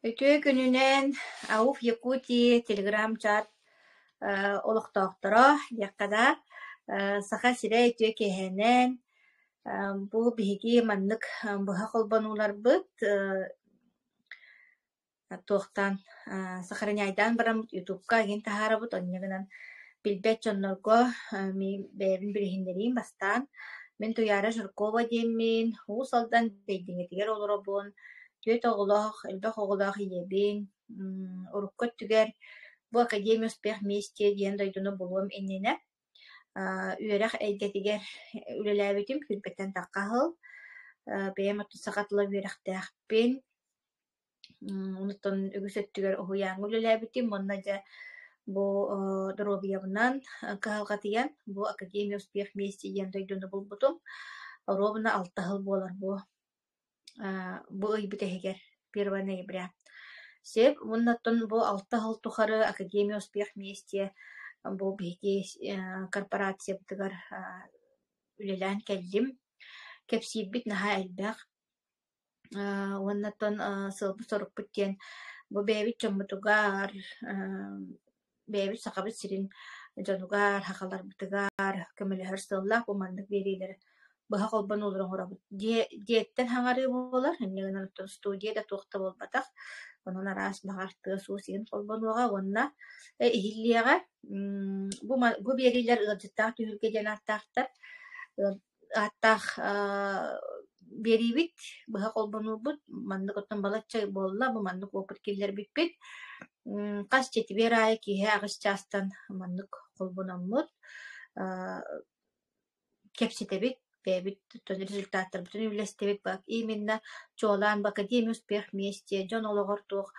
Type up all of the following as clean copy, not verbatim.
Үтүө күнүнэн АУФ Якутии телеграм-чат олохтоохторо диэххэ да, Саха сирэ үтүө киэһэнэн бу биһиги маннык быһа холбонууларбыт туохтаан сохраняйдаан бараммыт ютубка эҥин таһаарабыт, онньо гынан билбэт дьоннорго мин бэйэбин билиһиннэриим бастаан. Мин Туйаара Жиркова диэммин, Уус Алдан Бэйдиҥэтигэр олоробун, түөрт оҕолоох, элбэх оҕолоох ийэбин. Урукку өттүгэр бу Академия успех вместе диэн дойдуну булуом иннинэ үөрэх эйгэтигэр үлэлээбитим, сүүрбэттэн тахха сыл. Бэйэм оттон саха тыла үөрэхтээхпин. Онтон үгүс өттүгэр уһуйааҥҥа үлэлээбитим уонна дьэ бу доруобуйабынан кыһалҕатыйан бу Академия успех вместе диэн дойдуну булбутум. Оруобуна алта сыл буолар бу бу ый бүтэһигэр 1 ноября. Сөп уонна оттон бу алта сыл тухары Академия успех вместе бу биһиги корпорациябытыгар үлэлээн кэллим. Кэпсиирбит наһаа элбэх. Уонна оттон сыалбыт-сорукпут диэн бу бэйэбит дьоммутугар, бэйэбит Сахабыт сирин дьонугар, сахаларбытыгар көмөлөһөр сыаллаах бу маннык биэриилэри быһа холбонуулары оҥоробут. Дьиэ дьиэттэн хаҥарыы буолар, инньэ гынан оттон студия да туох да буолбатах. Онон араас баҕар тыас-уус иһин холбонуоҕа уонна иһиллиэҕэ. Бу бу биэриилэр ыалдьыттаах түһүлгэ диэн ааттаахтар. Ааттаах биэриибит, быһа холбонуубут, маннык оттон балачча буолла, бу маннык опыт киллэрбиппит. Хас четверг аайы киэһэ аҕыс чаастан маннык холбономмут кэпсэтэбит, бэйэбит результаттарбытын үллэстэбит. Именно чуолаан бу Академия успех вместе дьон олоҕор туох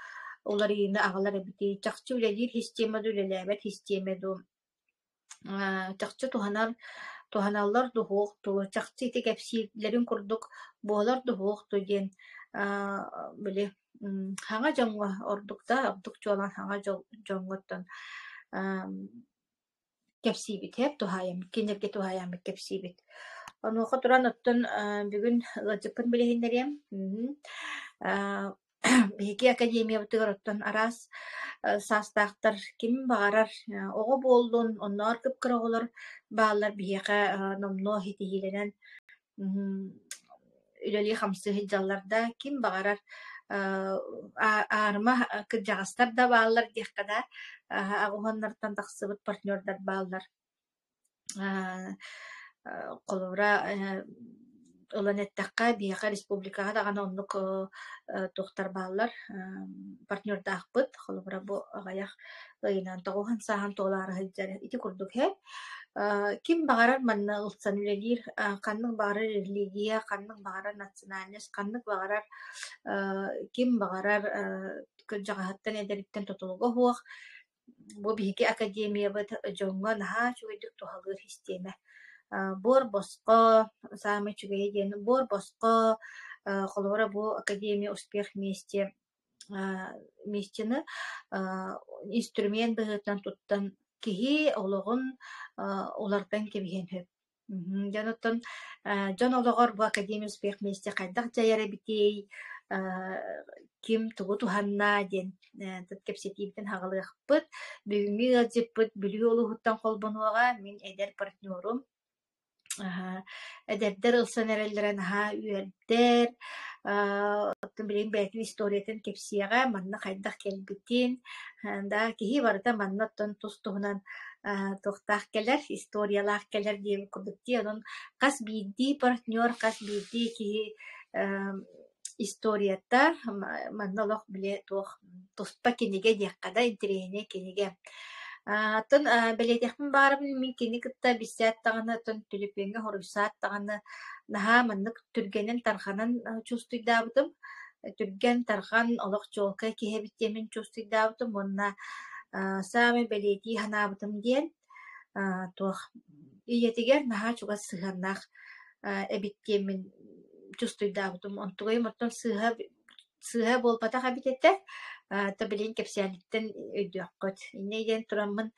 уларыйыыны аҕалар эбитий, чахчы үлэлиир система дуу, үлэлээбэт систиэмэ дуу чахчы туһанар туһаналлар дуһуох дуу, чахчы ити кэпсииллэрин курдук буолар дуһуох дуу диэн били хаҥа дьоҥҥо ордук да ордук чуолаан хаҥа дьоҥҥоттон кэпсиибит һэп туһаайаммыт кинилэргэ туһаайаммыт кэпсиибит. Онуоха туран оттон бүгүн ыалдьыппын билиһиннэриэм. Биһиги академиябытыгар оттон араас саастаахтар ким баҕарар оҕо буоллун, оннооҕор кып-кыра оҕолор бааллар биһиэхэ номнуо ситиһиилэнэн үлэлии-хамсыы сылдьаллар да, ким баҕарар аарыма кырдьаҕастар да бааллар диэххэ да, аҕыһыаннартан тахсыбыт партнердар бааллар. Холобура, ылан эттэххэ, биһиэхэ республикаҕа даҕаны оннук туохтар бааллар, партнердаахпыт. Холобура, бу аҕыйах ыйынан тоҕуһун сааһын туолаары сылдьар ити курдук иһэ. Ким баҕарар манна ылсан үлэлиир, ханнык баҕарар религия, ханнык баҕарар национальность, ханнык баҕарар ким баҕарар кырдьаҕаһыттан эдэриттэн тутулуга суох Бу биһиги академиябыт дьоҥҥо наһаа үчүгэйдик туһалыыр систиэмэ. Буор босхо, саамай үчүгэйэ диэн буор босхо, холобура бу академия успех вместе вместины инструмент быһыытынан туттан киһи олоҕун уларытан кэбиһиэн сөп. Дьон оттон дьон олоҕор бу Академия успех вместе хайдах дьайар эбитий, ким тугу туһанна диэн кэпсэтиибитин аҕалыахпыт. Бүгүҥҥү ыалдьыппыт Бүлүү улууһуттан холбонуоҕа, мин эдэр партнерум. Эдэрдэр ылсан эрэллэрэ наһаа үөрдэр. Оттон билигин бэйэтин историятын кэпсиэҕэ, манна хайдах кэлбитин. Да, киһи барыта манна оттон тус-туһунан туохтаах кэлэр, историялаах кэлэр диэбит курдук дии. Онон хас биирдии партнер, хас биирдии киһи историята манна олох били туох туспа кинигэ диэххэ да, интэриэһинэй кинигэ. Оттон бэлиэтиэхпин баҕарабын мин кини кытта билсээт даҕаны, оттон төлөпүөҥҥэ хоруйсаат даҕаны наһаа маннык түргэнин-тарҕанан чувствуйдаабытым. Түргэн-тарҕан олох чуолкай киһи эбит диэммин чувствуйдаабытым уонна саамай бэлиэтии санаабытым диэн туох ийэтигэр наһаа чугас сыһыаннаах эбит диэммин чувствуйдаабытым. Онтугайым оттон сыыһа сыыһа буолбатах эбит этэ, то билигин кэпсээниттэн өйдүөххүт. Инньэ диэн тураммын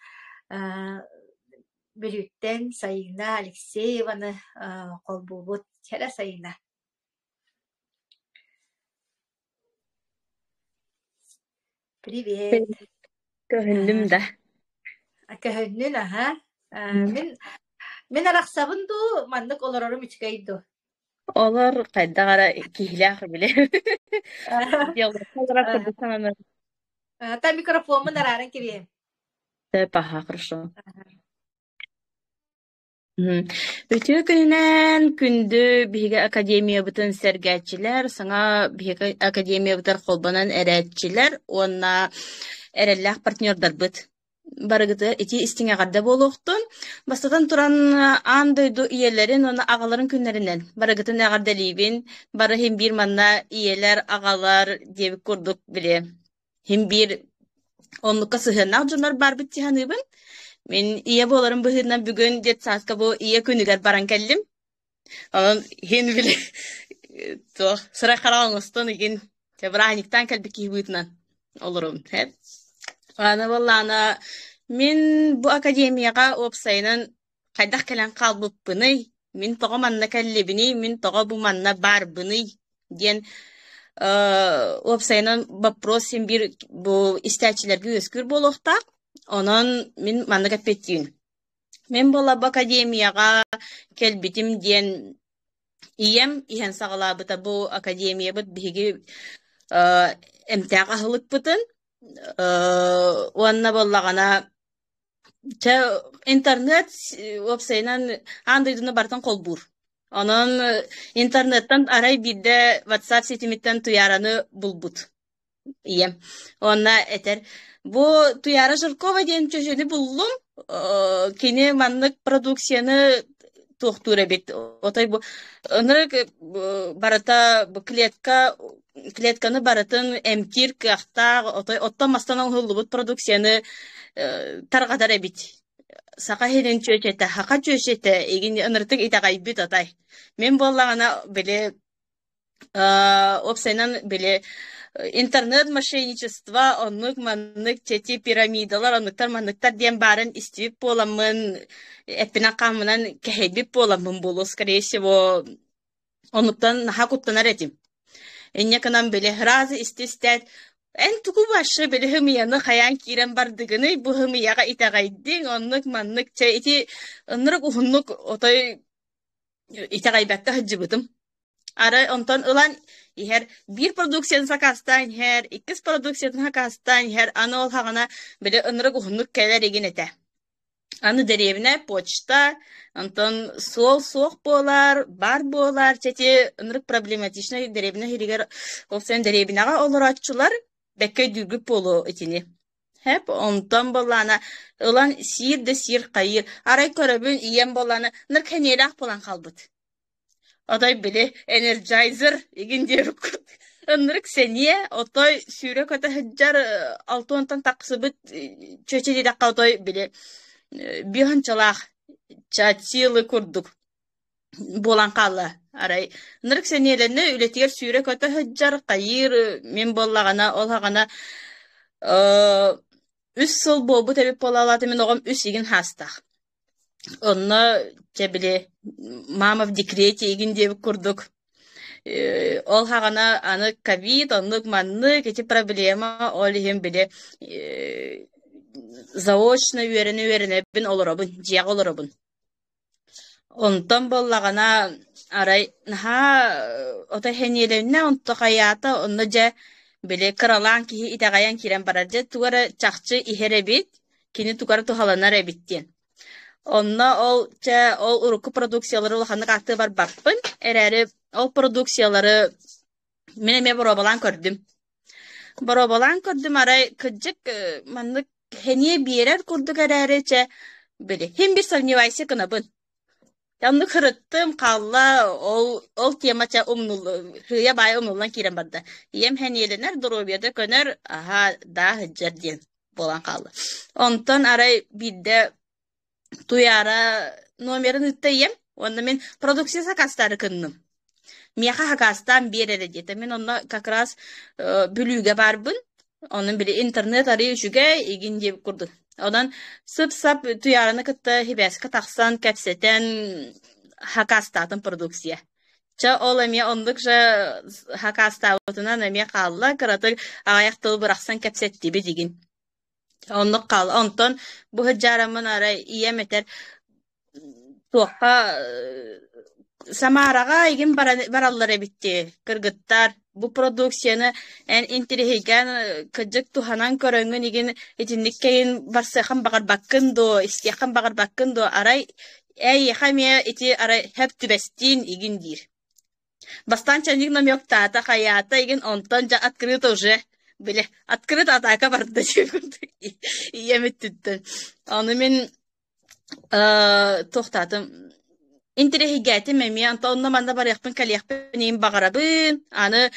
Бүлүүттэн Сайыына Алексееваны холбуубут. Кэрэ Сайыына. Привет. Көһүннүм да. Көһүннүн аһа. Мин мин арахсабын дуу, маннык олорорум үчүгэй дуу? Олор хайдах эрэ киһилээх били. Диалогка олорор курдук сананар. Та микрофоммун арааран кириэм. Паха, хорошо. Үтүө күнүнэн күндү биһиги академиябытын сэргээччилэр, саҥа биһиги академиябытыгар холбонон эрээччилэр уонна эрэллээх партнердарбыт. Барыгытыгар итии истиҥ эҕэрдэ буолуохтун. Бастатан туран, аан дойду ийэлэрин уонна аҕаларын күннэринэн барыгытын эҕэрдэлиибин. Бары иһин биир манна ийэлэр, аҕалар диэбит курдук били иһин биир оннукка сыһыаннаах дьоннор баарбыт дии саныыбын. Мин ийэ буоларым быһыытынан бүгүн детсадка бу ийэ күнүгэр баран кэллим. Онон иһин били туох сырай хараҕ оҥостон игин чэ бырааһынньыктаан кэлбит киһи быһыытынан олоробун. Аны буоллаҕына мин бу академияҕа уопсайынан хайдах кэлэн хаалбыппыный, мин тоҕо манна кэллибиний, мин тоҕо бу манна баарбыный диэн уопсайынан вопрос син биир бу истээччилэргэ үөскүүр буолуохтаах. Онон мин маннык эппиэттиибин. Мин буола бу академияҕа кэлбитим диэн ийэм иһэн саҕалаабыта бу академиябыт биһиги эмтээх аһылыкпытын уонна буоллаҕына Чэ, интернет уопсайынан аан дойдуну барытын холбуур. Онон интернеттэн арай биирдэ WhatsApp ситимиттэн Туйаараны булбут ийэм. Уонна этэр: "Бу Туйаара Жиркова диэн чөчөнү буллум. Кини маннык продукцияны туохтуур эбит. Отой бу ынырык барыта бу клетка клетканы барытын эмтиир кыахтаах, отой оттон мастан оҥоһуллубут продукцияны тарҕатар эбит. Саха иһинин чүөчэтэ, саха чүөчэтэ игин ынырытык итэҕэйбит отой. Мин буоллаҕына били уопсайынан били интернет мошенничество оннук-маннык чэти пирамидалар оннуктар-манныктар диэн баарын истибит буоламмын эппинэн-хааммынан кэһэйбит буоламмын буолуо скорее всего оннуктан наһаа куттанар этим. Инньэ гынан били сразу исти-истээт эн тугу вообще били һымыйаны хайаан киирэн бардыгыный бу һымыйаҕа итэҕэйдиҥ оннук-маннык чэ ити ынырык уһуннук отой итэҕэйбэккэ сылдьыбытым. Арай онтон ылан иһэр биир продукцияны сакаастаан иһэр, иккис продукциятын сакаастаан иһэр, аны ол хаҕана били ынырык уһуннук кэлэр игин этэ. Аны дэриэбинэ почта, онтон суол суох буолар, баар буолар, чэ ити ынырык проблематичнай дэриэбинэ иһигэр ол сен дэриэбинэҕэ олорооччулар бэккэ өйдүүргүт буолуо итини. Һэп, онтон буоллаҕына ылан сиир да сиир хайыыр. Арай көрөбүн ийэм буоллаҕына ынырык сэниэлээх буолан хаалбыт. Отой били энерджайзер игин диэбит курдук ынырык сэниэ, отой сүүрэ-көтө сылдьар 60 тахсыбыт чүөчэ диэтэххэ отой били биһанчалаах чачилы курдук буолан хаалла. Арай ынырык сэниэлэннэ үлэтигэр сүүрэ-көтө сылдьар, хайыыр мин буоллаҕына ол хаҕана үс сыл буолбут эбит буолаалаата мин оҕом үс игин хаастаах. Онно чэ били мама в декрете игин диэбит курдук ол хаҕана аны ковид оннук-маннык ити проблема ол иһин били заочно үөрэнэ-үөрэнэбин олоробун, дьиэҕэ олоробун. Онтон буоллаҕына арай наһаа ото сэниэлэннэ онто хайаата онно дьэ били кыралаан киһи итэҕэйэн киирэн барар дьэ тугу эрэ чахчы иһэр эбит, кини тугу эрэ туһаланар эбит диэн. Онно ол чэ ол урукку продукциялары улаханнык ааттыы барбаппын эрээри ол продукциялары мин эмиэ боруобалаан көрдүм. Боруобалаан көрдүм арай кырдьык маннык сэниэ биэрэр курдук эрээри чэ били син биир сомневайся гынабын. Оннук сырыттым, хаалла, ол ол тема чэ умнул сыыйа-баайа умнуллан киирэн барда. Ийэм сэниэлэнэр, доруобуйата көнөр, аһаа даа сылдьар диэн буолан хаалла. Онтон арай биирдэ Туйаара номерын ыытта ийэм уонна мин продукция сакаастаары кынным. Миэхэ сакаастаан биэр эрэ диэтэ. Мин онно как раз Бүлүүгэ баарбын. Онон били интернет арыый үчүгэй игин диэбит курдук. Онон сып-сап Туйаараны кытта сибээскэ тахсан кэпсэтэн сакаастаатым продукция. Чэ, ол эмиэ оннук же хакаастаабытынан эмиэ хаалла, кыратык аҕыйах тыл бырахсан кэпсэттибит игин. Оннук хаалла. Онтон бу сыдьаараммын арай ийэм этэр туохха Самараҕа игин бараллар эбит дии, кыргыттар. Бу продукцияны эн интириэһиргээн кырдьык туһанан көрөҥҥүн игин итинник кэйин барсыаххын баҕарбаккын дуо, истиэххин баҕарбаккын дуо, арай эйиэхэ эмиэ ити арай сөп түбэстиин игин диир. Бастаан чайник намёктаата, хайаата игин, онтон дьэ открыто уже, били, открыто атака барда диэн курдук ийэм өттүттэн. Ону мин туохтаатым интэриэһиргээтим эмиэ, онтон онно-манна барыахпын, кэлиэхпин иһин баҕарабын. Аны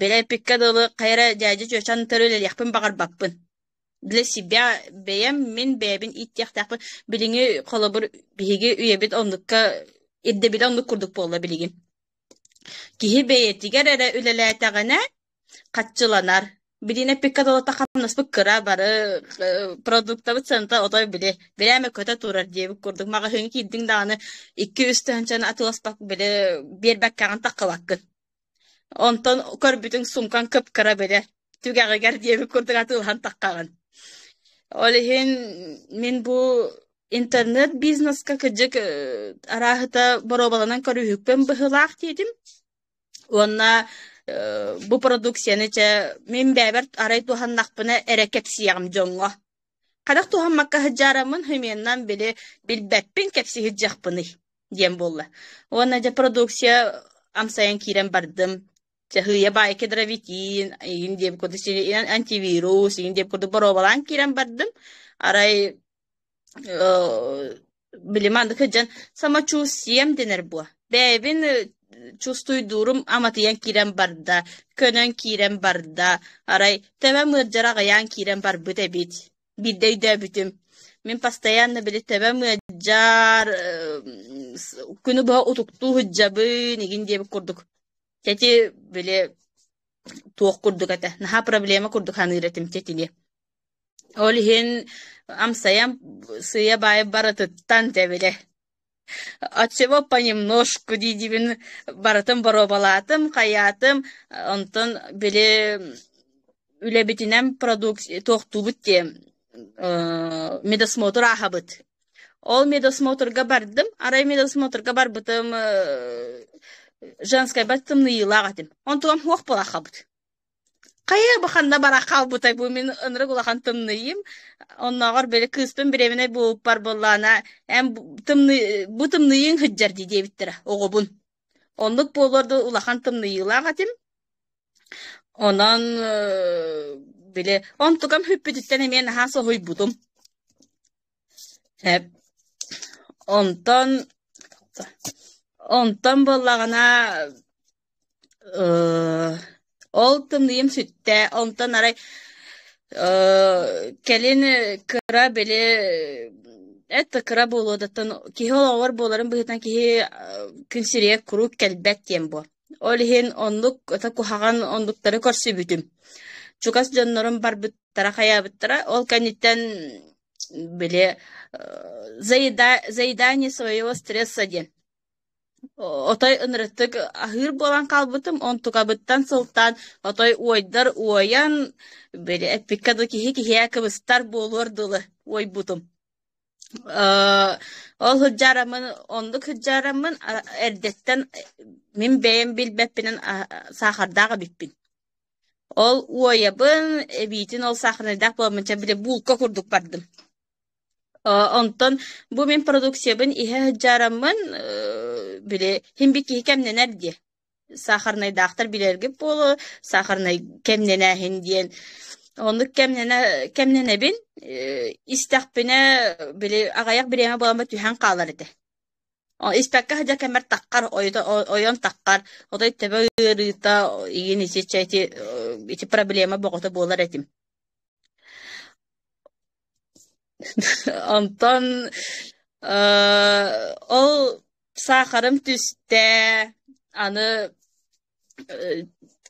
били эппиккэ дылы хайа эрэ дьээдьэ чүөчэн төрүлэлиэхпин баҕарбаппын. Для себя бэйэм мин бэйэбин ииттиэхтээхпин. Билиҥҥи холобур биһиги үйэбит оннукка ирдэбилэ оннук курдук буолла билигин. Киһи бэйэтигэр эрэ үлэлээтэҕинэ хаччыланар. Билигин эппиккэ дылы хамнаспыт кыра бары продуктабыт сыаната отой били бирээмэ көтө турар диэбит курдук маҕаһыыҥҥа киирдиҥ даҕаны 2-3 тыһыынчаны атыыласпак били биэрбэккэҕин таххыбаккын. Онтон көрбүтүҥ суумкаҥ кып-кыра били түгэҕигэр диэбит курдук атыылаһан таххаҕын. Ол иһин мин бу интернет бизнеска кырдьык арааһыта боруобаланан көрүһүкпүн быһыылаах диэтим. Уонна бу продукцияны чэ мин бэйэбэр арай туһаннахпына эрэ кэпсиэҕим дьоҥҥо. Хайдах туһаммакка сылдьараммын химиянан били билбэппин кэпсии сылдьыахпыный диэн буолла. Уонна дьэ продукция амсайан киирэн бардым. Чаһыйа баай кедровитин, игин диэбит курдук антивирус, игин диэбит курдук боруобалаан киирэн бардым. Арай били маннык сылдьан самочувствием дэнэр буо. Бэйэбин чувствуйдуурум аматыйан киирэн барда, көнөн киирэн барда. Арай төбөм ыалдьара аҕыйаан киирэн барбыт эбит. Биирдэ өйдөөбүтүм. Мин постоянно били төбөм ыалдьар, күнү быһа утуктуу сылдьабын игин диэбит курдук. Ити били туох курдук этэ, наһаа проблема курдук саныыр этим итини. Ол иһин амсайан сыыйа-баайа барытыттан дьэ били от всего понемножку дии-диибин барытын боруобалаатым, хайаатым, онтон били үлэбитинэн продукция туохтуубут диэн медосмотр ааһабыт. Ол медосмотрга бардым, арай медосмотрга барбытым женскайбар тымныйыылаах этим. Онтугам суох буолааххабыт. Хайа бу ханна бара хаалбытай бу мин ынырык улахан тымныйым. Оннооҕор били кыыспын бириэминэй буолуппар буоллаҕына эн тымныы бу тымныйыҥ сылдьар дии диэбиттэрэ оҕобун. Оннук буолуор да улахан тымныйыылаах этим. Онон били онтукам сүппүтүттэн эмиэ наһаа соһуйбутум. Эп онтон онтон буоллаҕына ол тымныйым сүттэ, онтон арай кэлин кыра били это кыра буолуо даттан киһи олоҕор буоларын быһыытынан киһи күн сиригэр куруук кэлбэт диэн буо. Ол иһин оннук это куһаҕан оннуктары көрсүбүтүм. Чугас дьоннорум барбыттара хайаабыттара, ол кэнниттэн били заедание своего стресса диэн Отой ынырыктык аһыыр буолан хаалбытым, онтукабыттан сылтаан отой уойдар уойан, били эппиккэ дылы киһи киһиэхэ кыбыстар буолуор дылы уойбутум. Ол сылдьараммын, оннук сылдьараммын эрдэттэн мин бэйэм билбэппинэн саахардаах эбиппин. Ол уойабын, эбиитин ол саахарнайдаах буоламмын, чэ били булка курдук бардым. Онтон бу мин продукциябын иһэ сылдьараммын, били син бир киһи кэмнэнэр дии. Сахарнайдаахтар билэргит буолуо, сахарнай кэмнэнээһин диэн. Оннук кэмнэнэ кэмнэнэбин, истэхпинэ били аҕыйах бириэмэ буолан түһэн хаалар этэ. Испэккэ сылдьар кэммэр таххар, ойон таххар, отой төбө ыарыыта игин ити ити ити проблема боҕото буолар этим. Онтон ол саахарым түстэ, аны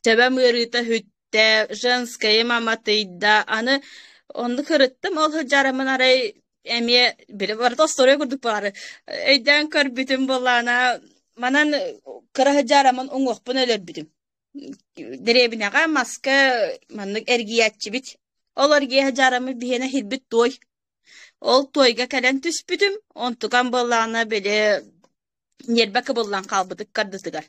төбөм ыарыыта сүттэ, женскайым аматыйда, аны оннук ырыттым, ол сылдьарыммын арай эмиэ били барыта остуоруйа курдук баары өйдөөн көрбүтүм буоллаҕына. Манан кыра сыдьаараммын уҥуохпун өлөрбүтүм. Дэриэбинэҕэ маска маннык эргийээччибит. Ол эргийэ сыдьаараммыт биһиэнэ иһирбит туой. Ол туойга кэлэн түспүтүм, онтукам буоллаҕына били ньиэрбэ кыбыллан хаалбыт ыккардытыгар.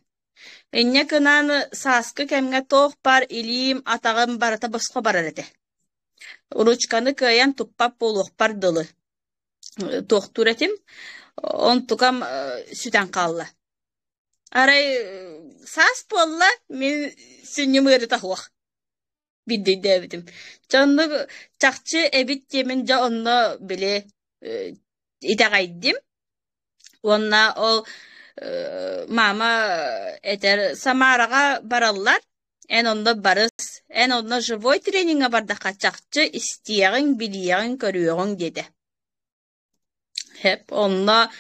Инньэ гынан сааскы кэмҥэ туох баар илиим, атаҕым барыта босхо барар этэ. Ручканы кыайан туппат буолуохпар дылы туохтуур этим, онтукам сүтэн хаалла. Арай саас буолла, мин сүнньүм ыарыыта суох биирдэ өйдөөбүтүм. Дьэ оннук чахчы эбит диэмин дьэ онно били итэҕэйдим. Уонна ол мама этэр Самараҕа бараллар, эн онно барыс, эн онно живой трениҥҥэ бардахха чахчы истиэҕиҥ, билиэҕиҥ, көрүөҕүҥ диэтэ. Һэп, онно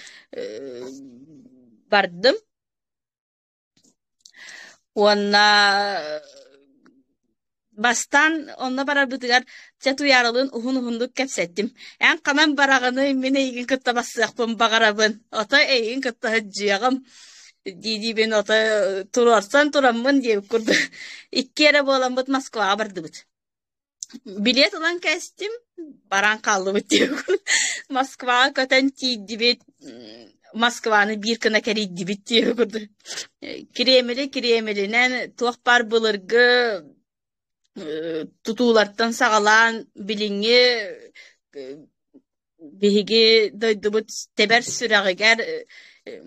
бардым. Уонна бастаан онно барарбытыгар чэ Туйааралыын уһун-уһуннук кэпсэттим. Эн ханан бараҕыный, мин эйигин кытта барсыахпын баҕарабын, отой эйигин кытта сылдьыаҕым дии-диибин отой туруорсан тураммын диэбит курдук икки эрэ буоламмыт Москваҕа бардыбыт. Билиэт ылан кээстим, баран хааллыбыт диэбит. Москваҕа көтөн тиийдибит, Москваны биир гына кэрийдибит диэбит курдук. Кремли Кремлинэн туох баар былыргы тутуулартан саҕалаан билиҥҥи биһиги дойдубут тэбэр сүрэҕигэр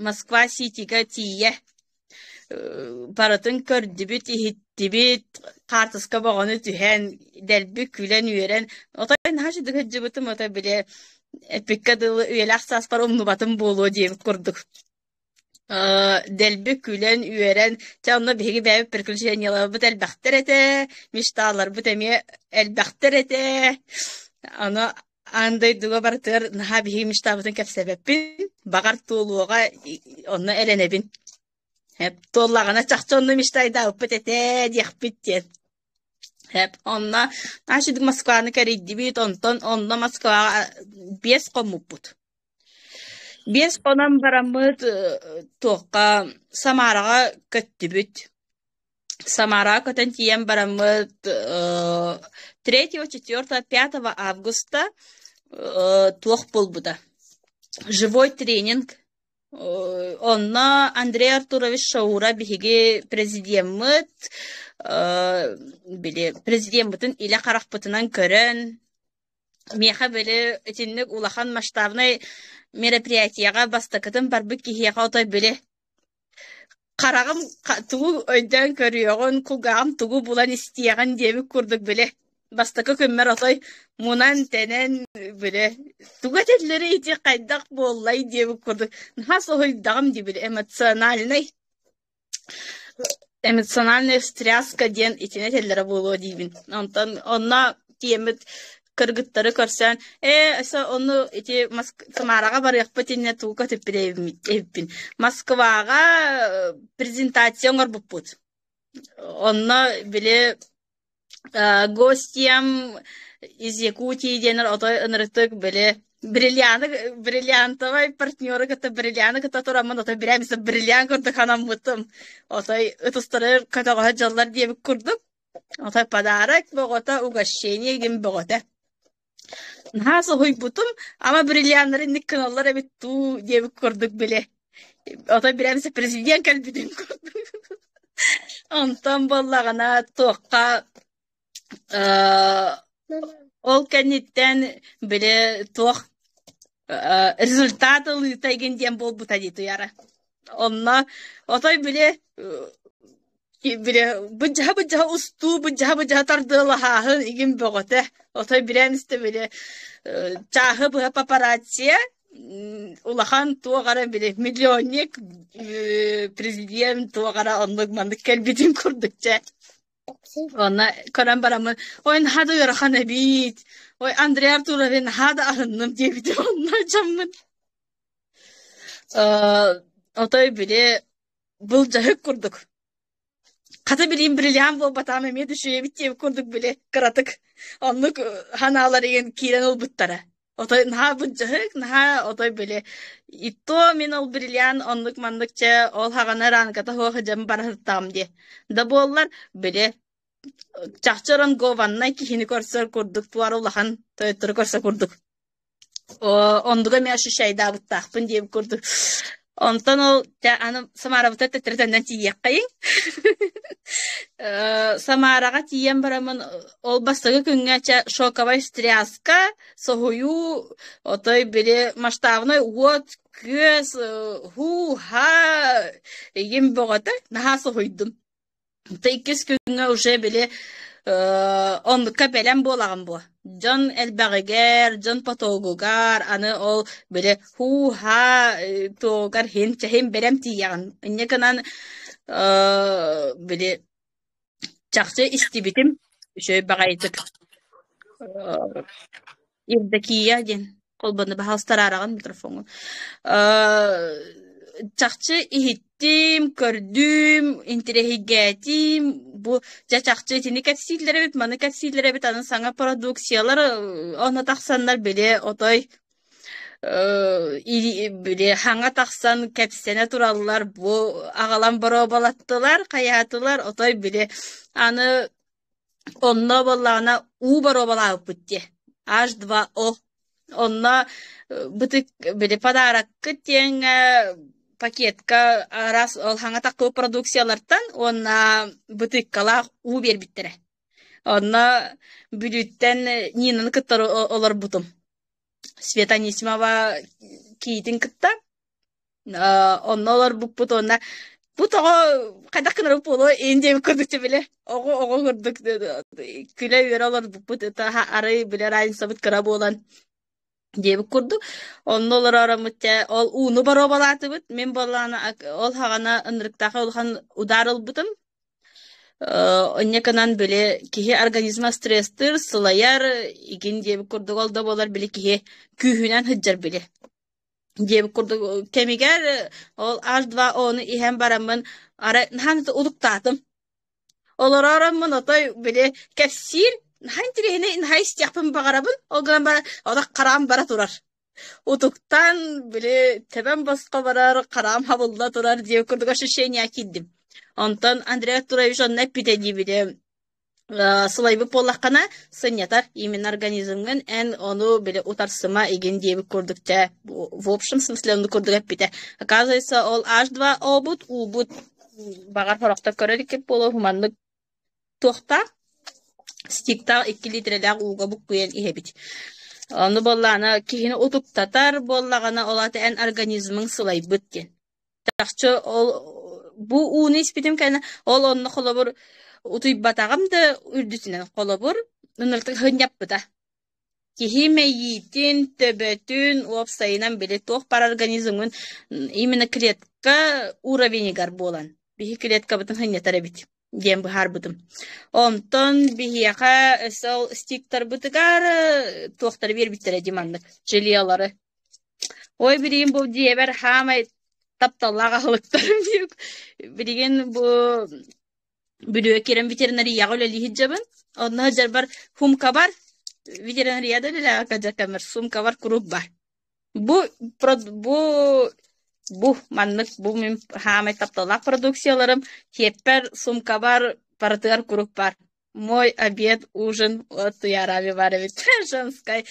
Москва-Ситигэ тиийэ барытын көрдүбүт, иһиттибит, хаартыска бөҕөнү түһэн, дэлби күлэн-үөрэн, отой наһаа үчүгэй сылдьыбытым, отой били эппиккэ дылы үйэлээх сааспар умнубатым буолуо диэбит курдук. Дэлби күлэн-үөрэн, чэ онно биһиги бэйэбит приключениеларбыт элбэхтэр этэ, мечталарбыт эмиэ элбэхтэр этэ. Аны аан дойдуга барытыгар наһаа биһиги мечтабытын кэпсээбэппин, баҕар туолуоҕа онно эрэнэбин. Туоллаҕына чахчы онно мечтайдаабыппыт этэ диэхпит диэн. Онно наша Москваны кэрийдибит, онтон онно Москваҕа 5 хоммуппут. 5 хонон бараммыт туохха Самараҕа көттүбүт. Самараҕа көтөн тиийэн бараммыт 3, 4, 5 августа туох буолбута живой тренинг. Онно Андрей Артурович Шаура биһиги президеммыт били президеммытын илэ харахпытынан көрөн миэхэ били итинник улахан масштабнай мероприятиеҕа бастакытын барбыт киһиэхэ отой били хараҕым тугу өйдөөн көрүөҕүн, кулгааҕым тугу булан истиэҕин диэбит курдук били бастакы күммэр отой мунан-тэнэн били тугу этэллэрий ити хайдах буоллай диэбит курдук наһаа соһуйдаҕым дии били эмоциональнай эмоциональная встряска диэн итини этэллэрэ буолуо диибин. Онтон онно тиэммит кыргыттары көрсөн, ээ, өссө ону ити Самараҕа барыахпыт иннинэ тугу көтүппүт эбиппин. Москваҕа презентация оҥорбуппут. Онно били гостям из Якутии диэнэр отой ынырытык били бриллианы бриллиантовай партнеры кытта бриллианы кытта тураммын отой бирээмисэ бриллиант курдук анаммытым. Отой ытыстары көтөҕөһө дьаллар диэбит курдук. Отой подарок бөҕөтө, угощение гин бөҕөтө. Наһаа соһуйбутум, ама бриллианнары инник гыналлар эбит дуу диэбит курдук били. Отой бирээмисэ президент кэлбитин курдук. Онтон буоллаҕына туохха ол кэнниттэн били туох результат ылыыта игин диэн буолбута дии туйара. Онно отой били били быдьаһа-быдьаһа устуу, быдьаһа-быдьаһа тардыалаһааһын игин бөҕөтө. Отой билэн истэ били чааһы быһа папарацци улахан туох эрэ били миллионник президент туох эрэ оннук маннык кэлбитин курдук чэ. Онно көрөн бараммын, ой наһаа да ыарахан эбит, ой Андрей Артурович наһаа да аһынным диэбитим онно дьоммун. Отой били былдьаһык курдук. Хата билиим бриллиант буолбатаҕым эмиэ да үчүгэй эбит диэбит курдук били кыратык оннук ханаалар игин киирэн ылбыттара. Отой наһаа былдьаһык, наһаа отой били и то мин ол бриллиант оннук-маннык чэ ол хаҕана ранката суох дьон барыһыртаҕым диэ. Да буоллар били чахчы рангованнай киһини көрсөр курдук туора улахан тойоттору көрсөр курдук Оннуга эмиэ ощущайдаабыттаахпын диэбит курдук. Онтон ол дьэ аны Самарабытыгар төттөрү төннөн тиийиэххэйиҥ. Самараҕа тиийэн бараммын ол бастакы күҥҥэ чэ шоковай встряска, соһуйуу, отой били масштабнай уот, күөс, һуу-һаа игин бөҕөтө наһаа соһуйдум. Ты иккис күҥҥэ уже били оннукка бэлэм буолаҕын буо. Дьон элбэҕигэр, дьон потогугар, аны ол били һуу-һаа туогар һин чэһин бэлэм тиийэҕин. Инньэ гынан били чахчы истибитим үчүгэй баҕайытык Евдокия диэн холбону баһаалыстараараҕын микрофоҥҥун. Чахчы иһиттим, көрдүм, интэриэһиргээтим. Бу дьэ чахчы итини кэпсииллэр эбит, маны кэпсииллэр эбит, аны саҥа продукциялар онно тахсаннар били отой били хаҥа тахсан кэпсэнэ тураллар, бу аҕалан боруобалаттылар, хайаатылар, отой били аны Онно буоллаҕына уу боруобалаабыппыт дии, H2O. Онно бытык били подароккыт диэҥҥэ пакетка араас ол хаҥа таххыбыт продукциялартан уонна бытыыккалаах уу биэрбиттэрэ. Онно Бүлүүттэн Нинаны кытта олорбутум. Света Анисимова киитин кытта онно олорбуппут уонна бу тоҕо хайдах гынарым буолуо иин диэбит курдук били оҕо оҕо курдук күлэ-үөрэ олорбуппут арай били разницабыт кыра буолан диэбит курдук онно олороороммут дьэ ол ууну боруобалаатыбыт мин буоллаҕына ол хаҕана ынырыктаах улахан удар ылбытым инньэ гынан били киһи организма стресстыыр сылайар игин диэбит курдук ол да буолар били киһи күүһүнэн сылдьар били диэбит курдук кэмигэр ол H2O-ну иһэн бараммын арай наһаа улуктаатым. Олороороммун отой били кэпсиир наһаа интириэһинэй наһаа истиэхпин баҕарабын. Ол гынан баран олох хараам бара турар. Утуктан били тэбэн босхо барар, хараам хабылла турар диэбит курдук ощущение киирдим. Онтон Андрей Артурович онно эппитэ диибитэ сылайбыт буоллаххына сынньатар именно организмҥын эн ону били утарсыма игин диэбит курдук чэ в общем смысле оннук курдук эппитэ оказывается ол H2O-бут уубут баҕар сорохтор көрөр иккит буолуо маннык туохтаах стиктаах 2 литрэлээх ууга буккуйан иһэбит ону буоллаҕына киһини утуктатар буоллаҕына ол аата эн организмыҥ сылайбыт диэн Чахчы ол бу ууну испитим кэннэ ол онно холобур утуйбатаҕым да үрдүтүнэн холобур ынырык сынньаппыта. Киһи мэйиитин, төбөтүн, уопсайынан били туох баар организмын именно клетка уровенигар буолан биһи клеткабытын сынньатар эбит диэн быһаарбытым. Онтон биһиэхэ өссө ол стиктарбытыгар туохтары биэрбиттэрэ дии маннык желелары. Ой, билигин бу дьиэбэр хаамай тапталлаах аһылыктарым диэк. Билигин бу Бүлүүгэ киирэн ветеринарияҕа үлэлии сылдьабын. Онно сылдьарбар сумкабар ветеринарияда үлэлээбэккэ дьаркаммар сумкабар куруук баар. Бу бу бу маннык бу мин хаамай тапталлаах продукцияларым сиэппэр, сумкабар барытыгар куруук баар. Мой обед, ужин от Туяраби бар эбит женскай.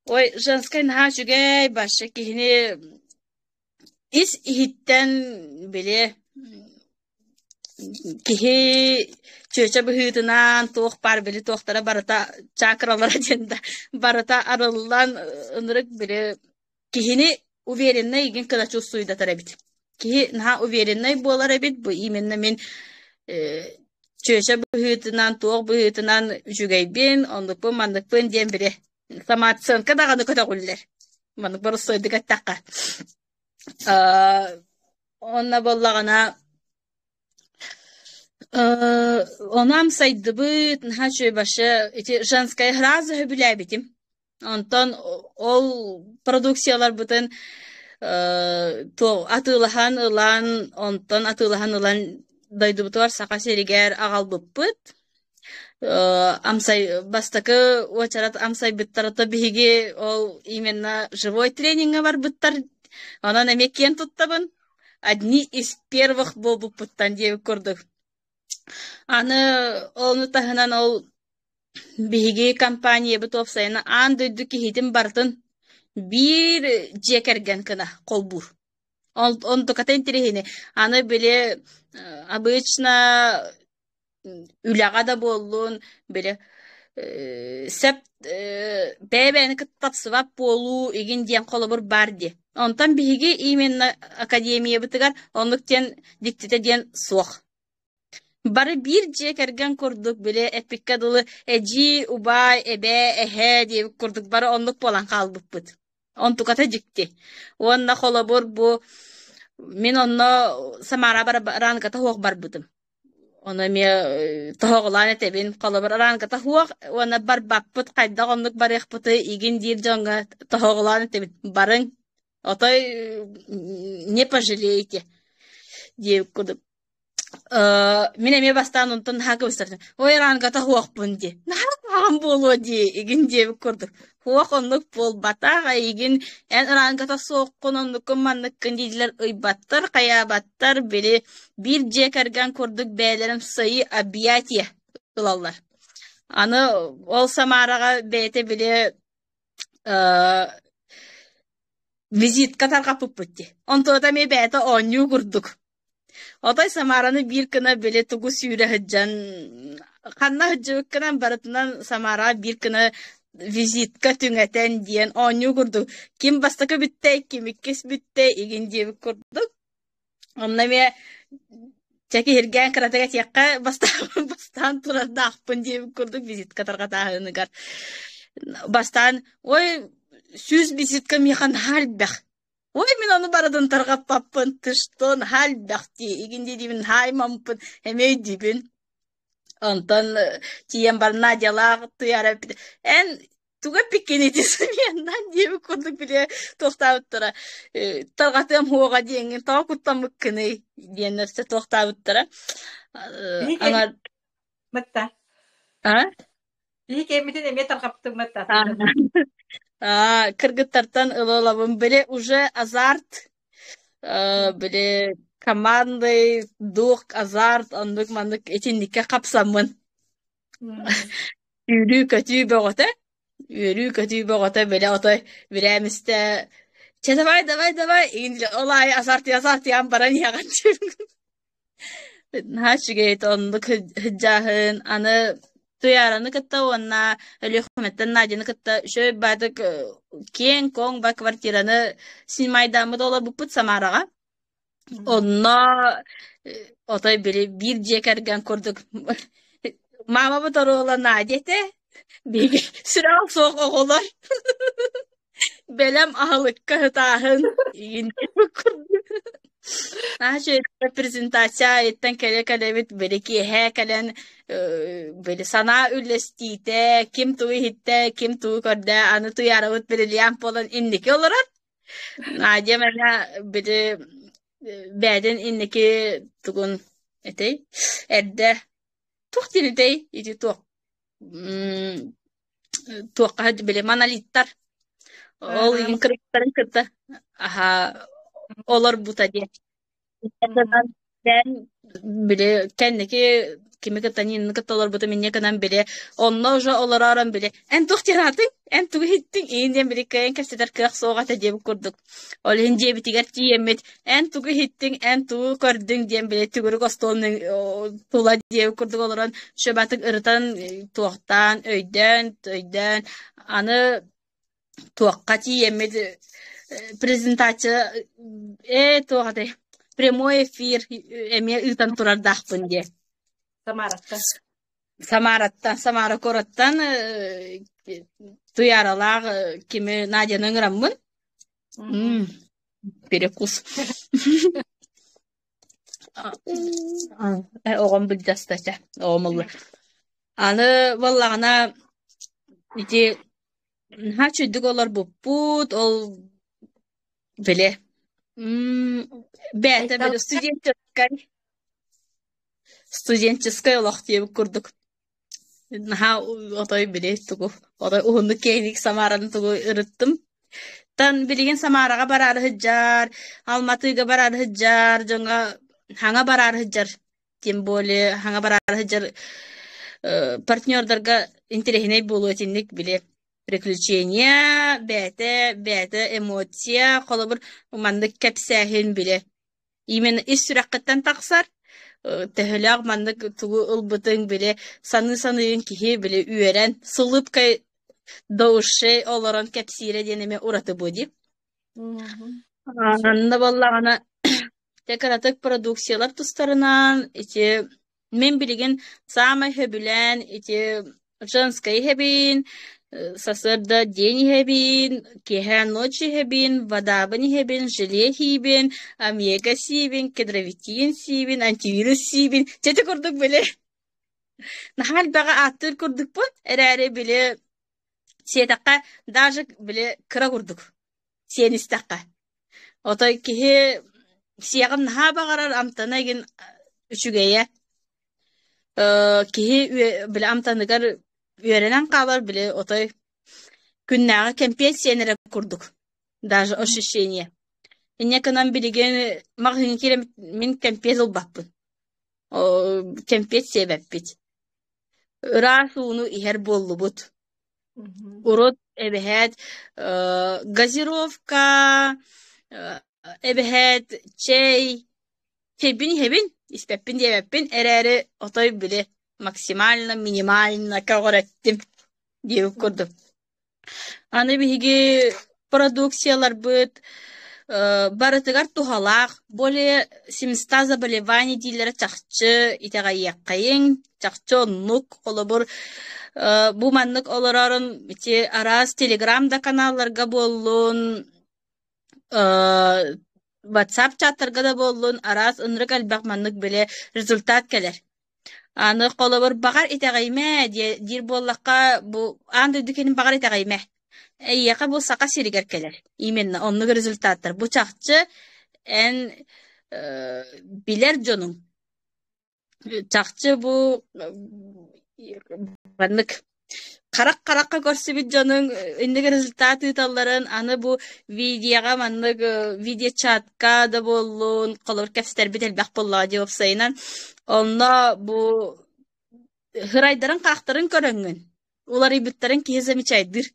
Ой, женскай наһаа үчүгэй, вообще киһини ис иһиттэн били киһи чүөчэ быһыытынан туох баар били туохтара барыта чакралара диэн да барыта арыллан ынырык били киһини увереннай игин кына чувствуйдатар эбит. Киһи наһаа увереннай буолар эбит, бу именно мин чүөчэ быһыытынан, туох быһыытынан үчүгэйбин, оннукпун, манныкпын диэн били самооценка даҕаны көтөҕүллэр. Маннык боростуойдук эттэххэ. Онно буоллаҕына онам сайдыбыт, наһаа үчүгэй вообще ити женская сразу сөбүлээбитим. Онтон ол продукцияларбытын атыылаһан ылан, онтон атыылаһан ылан дойдубутугар Саха сиригэр аҕалбыппыт. Амсай бастакы уочарат амсайбыттара то биһиги ол именно живой тренингэ барбыттар. Онон эмиэ киэн туттабын. Одни из первых буолбуппуттан диэбит курдук. Аны ону таһынан ол биһиги компаниябыт уопсайынан аан дойду киһитин барытын биир дьиэ кэргэн гына холбуур. Онтуката интэриэһинэй. Аны били обычно үлэҕэ да буоллун, били сөп бэйэ-бэйэни кытта тапсыбат буолуу игин диэн холобур баар дии. Онтон биһиги именно академиябытыгар оннук диэн дьиктитэ диэн суох. Бары биир дьиэ кэргэн курдук, били эппиккэ дылы эдьиий, убаай, эбээ, эһээ диэбит курдук бары оннук буолан хаалбыппыт. Онтуката дьикти. Уонна холобур бу мин онно Самара бараанката суох барбытым. Ону эмиэ тоһоҕолоон этэбин. Холобур, араанката суох уонна барбаппыт, хайдах оннук барыахпытый игин диир дьоҥҥо тоһоҕолоон этэбин. Барыҥ, отой не пожалеете диэбит курдук. Мин эмиэ бастаан онтон наһаа кыбыстар ой рангата суохпун дии наһаа куһаҕан буолуо дии игин диэбит курдук суох оннук буолбатах эйигин эн рангата суоххун оннуккун манныккын дииллэр ыйбаттар хайаабаттар били биир дьиэ кэргэн курдук бэйэлэрин свои объятия ылаллар аны ол Самараҕа бэйэтэ били визитка тарҕаппыппыт дии онтуота эмиэ бэйэтэ оонньуу курдук Отой Самараны биир гына били тугу сүүрэ сылдьан ханна сылдьыбыккынан барытынан Самараҕа биир гына визитка түҥэтэн диэн оонньуу курдук ким бастакы бүттэ, ким иккис бүттэ игин диэбит курдук. Онно эмиэ чэ киһиргээн кыратык этиэххэ бастаан бастаан турардаахпын диэбит курдук визитка тарҕатааһыныгар. Бастаан ой 100 визитка миэхэ наһаа элбэх. Ой, мин ону барытын тарҕаппаппын, ты что, наһаа элбэх дии, игин дии-диибин, наһаа аймаммыппын, эмиэ өйдүүбүн. Онтон тиийэн баран Надялаах туйаара эппитэ, эн тугу эппиккиний дии сымыйаннан диэбит курдук били туохтаабыттара, тарҕатыам уоҕа диэҥҥин тоҕо куттаммыккыный диэн өссө туохтаабыттара. Биһиги Аңар кэммитин а? Биһиги кэммитин эмиэ тарҕаптыҥмыт атыттан. Аа, кыргыттартан ыла-ылабын били уже азарт били командный дух азарт оннук маннык итинниккэ хапсаммын үөрүү-көтүү бөҕөтө үөрүү-көтүү бөҕөтө били отой бирээмистэ чэ давай давай давай ол аайы азарт азартыйан баран иһэҕин Наһаа үчүгэй оннук сылдьааһын аны Туйаараны кытта уонна Өлүөхүмэттэн Надяны кытта үчүгэй баайдык киэҥ-куоҥ ба квартираны снимайдааммыт олорбуппут Самараҕа. Онно отой били биир дьиэ кэргэн курдук маамабыт оруола Надя этэ, биһиги сүрэҕэ суох оҕолор бэлэм аһылыкка сытааһын игин курдук. Наһаа үчүгэй презентация айыттан кэлэ-кэлэбит били киэһэ кэлэн били санаа үллэстиитэ, ким тугу иһиттэ, ким тугу көрдө, аны туйаарабыт бриллиант буолан инники олорор. Надя мэҥэ били бэйэтин инники тугун этэй эрдэ туох диэн этэй ити туох туохха били монолиттар ол игин кыргыттарын кытта аһа олорбута диэн били кэнники кими кытта Нинаны кытта олорбутум инньэ гынан били онно уже олороорон били эн туох диэн аатыҥ эн тугу иһиттиҥ иин диэн били кыайан кэпсэтэр кыах суох этэ диэбит курдук ол иһин дьиэбитигэр тиийэммит эн тугу иһиттиҥ эн тугу көрдүҥ диэн били төгүрүк остуол тула диэбит курдук олорон шөбатык ырытан туохтаан өйдөөн өйдөөн аны туохха тиийэммит презентация ээ туох этэй прямой эфир эмиэ ыытан турардаахпын диэ Самараттан. Самараттан Самара куораттан Туйааралаах кими Надяны ыҥыраммын перекус оҕом былдьаста чэ оҕом ылла аны буоллаҕына ити наһаа үчүгдүк олорбуппут ол били бэйэтэ били студенческай студенческай олох диэбит курдук. Наһаа отой били тугу отой уһуннук киэҥник Самараны тугу ырыттым. Тан билигин Самараҕа бараары сылдьар, Алматыга бараары сылдьар, дьоҥҥо хаҥа бараары сылдьар, тем более хаҥа бараары сылдьар партнердарга интэриэһинэй буолуо итинник били приключения, бэйэтэ бэйэтэ эмоция, холобур маннык кэпсээһин били именно ис сүрэххиттэн тахсар, төһөлөөх маннык тугу ылбытыҥ били саныы-саныыгын киһи били үөрэн с улыбкой до ушей олорон кэпсиирэ диэн эмиэ ураты буо дии. Сөп. Анна буоллаҕына дьэ кыратык продукциялар тустарынан ити мин билигин саамай сөбүлээн ити женскай иһэбин, сарсыарда день иһэбин, киэһэ ночь иһэбин, водабын иһэбин, желе иһиибин, омега сиибин, кедровитин сиибин, антивирус сиибин. Чэ ити курдук били наһаа элбэҕи ааттыыр курдукпун эрээри били сиэтэххэ даже били кыра курдук сиэн истэххэ. Отой киһи сиэҕин наһаа баҕарар амтана игин үчүгэйэ. Киһи били амтаныгар үөрэнэн хаалар били отой күннээҕи кэмпиэт сиэн эрэ курдук даже ощущение. Инньэ гынан билигин маҕаһыыҥҥа киирэн мин кэмпиэт ылбаппын. Кэмпиэт сиэбэппит. Ыраас ууну иһэр буоллубут. Урут эбэһээт газировка, эбэһээт чэй, чэйбин иһэбин, испэппин диэбэппин эрээри отой били максимально, минимально көҕүрэттим диэбит курдук. Аны биһиги продукцияларбыт барытыгар туһалаах, более 700 заболеваний дииллэрэ чахчы итэҕэйиэххэйиҥ, чахчы оннук. Холобур, бу маннык олорорун ити араас телеграм да каналларга буоллун, WhatsApp чаттарга да буоллун, араас ынырык элбэх маннык били результат кэлэр. Аны холобур, баҕар итэҕэйимэ диир буоллахха, бу аан дойду киһини баҕар итэҕэйимэ. Эйиэхэ бу Саха сиригэр кэлэр. Именно оннук результаттар. Бу чахчы эн билэр дьонуҥ. Чахчы бу маннык харах харахха көрсүбүт дьонуҥ инник результат ыыталларын аны бу видеоҕа маннык видеочатка да буоллун холобур кэпсэтэрбит элбэх буоллаҕа дии уопсайынан онно бу сырайдарын-харахтарын көрөҥҥүн уларыйбыттарын киһи замечайдыыр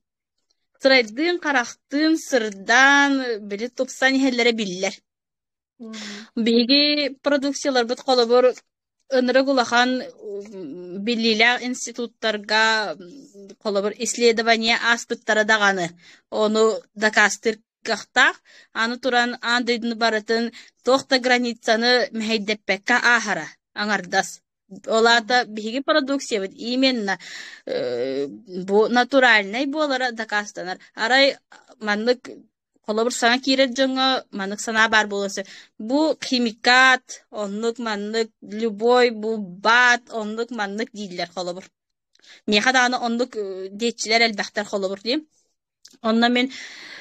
сырайдыын-харахтыын сырдаан били тупсан иһэллэрэ биллэр. Биһиги продукцияларбыт холобур ынырык улахан биллиилээх институттарга холобур исследование ааспыттара даҕаны ону дакаастыыр кыахтаах. Аны туран аан дойдуну барытын туох да границаны мэһэйдэппэккэ ааһара аҥардас. Ол аата биһиги продукциябыт именно бу натуральнай буолара дакаастанар. Арай маннык холобур саҥа киирэр дьоҥҥо маннык санаа баар буолуон сөп. Бу химикат, оннук маннык, любой бу баат, оннук маннык дииллэр холобур. Миэхэ даҕаны оннук диэччилэр элбэхтэр холобур дии. Онно мин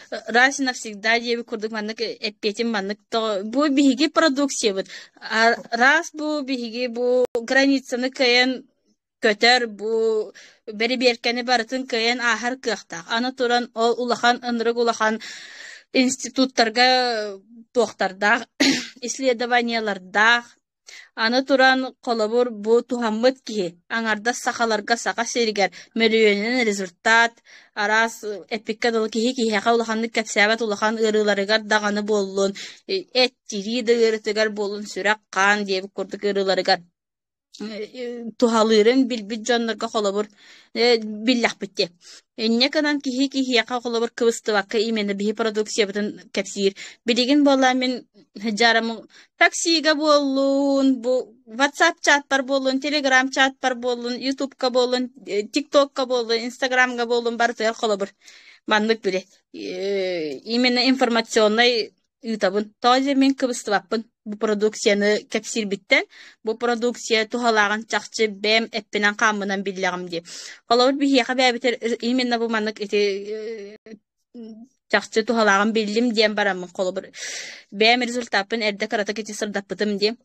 раз и навсегда диэбит курдук маннык эппиэтим маннык бу биһиги продукциябыт раз бу биһиги бу границаны кыайан көтөр бу бэрибиэркэни барытын кыайан ааһар кыахтаах. Аны туран ол улахан ынырык улахан институттарга туохтардаах исследованиелардаах Аны туран, холобур, бу туһаммыт киһи аҥардас сахаларга Саха сиригэр мөлүйүөнүнэн результат, араас эппиккэ дылы киһи киһиэхэ улаханнык кэпсээбэт улахан ыарыыларыгар даҕаны буоллун, эт тирии да ыарыытыгар буоллун, сүрэх-хаан диэбит курдук ыарыыларыгар туһалыырын билбит дьоннорго холобур биллэхпит дии. Инньэ гынан киһи киһиэхэ холобур кыбыстыбакка именно биһи продукциябытын кэпсиир. Билигин буолла мин дьарым таксига буоллун, бу WhatsApp чатпар буоллун, Telegram чатпар буоллун, Ютубка буоллун, TikTokка буоллун, Инстаграмга буоллун барытыгар холобур маннык били именно информационнай ыытабын. Тоҕо диэн мин кыбыстыбаппын бу продукцияны кэпсиирбиттэн, бу продукция туһалааҕын чахчы бэйэм эппинэн-хааммынан биллэҕим дии. Холобур, биһиэхэ бэйэбитигэр именно бу маннык ити чахчы туһалааҕын биллим диэн бараммын холобур бэйэм результаппын эрдэ кыратык ити сырдаппытым дии.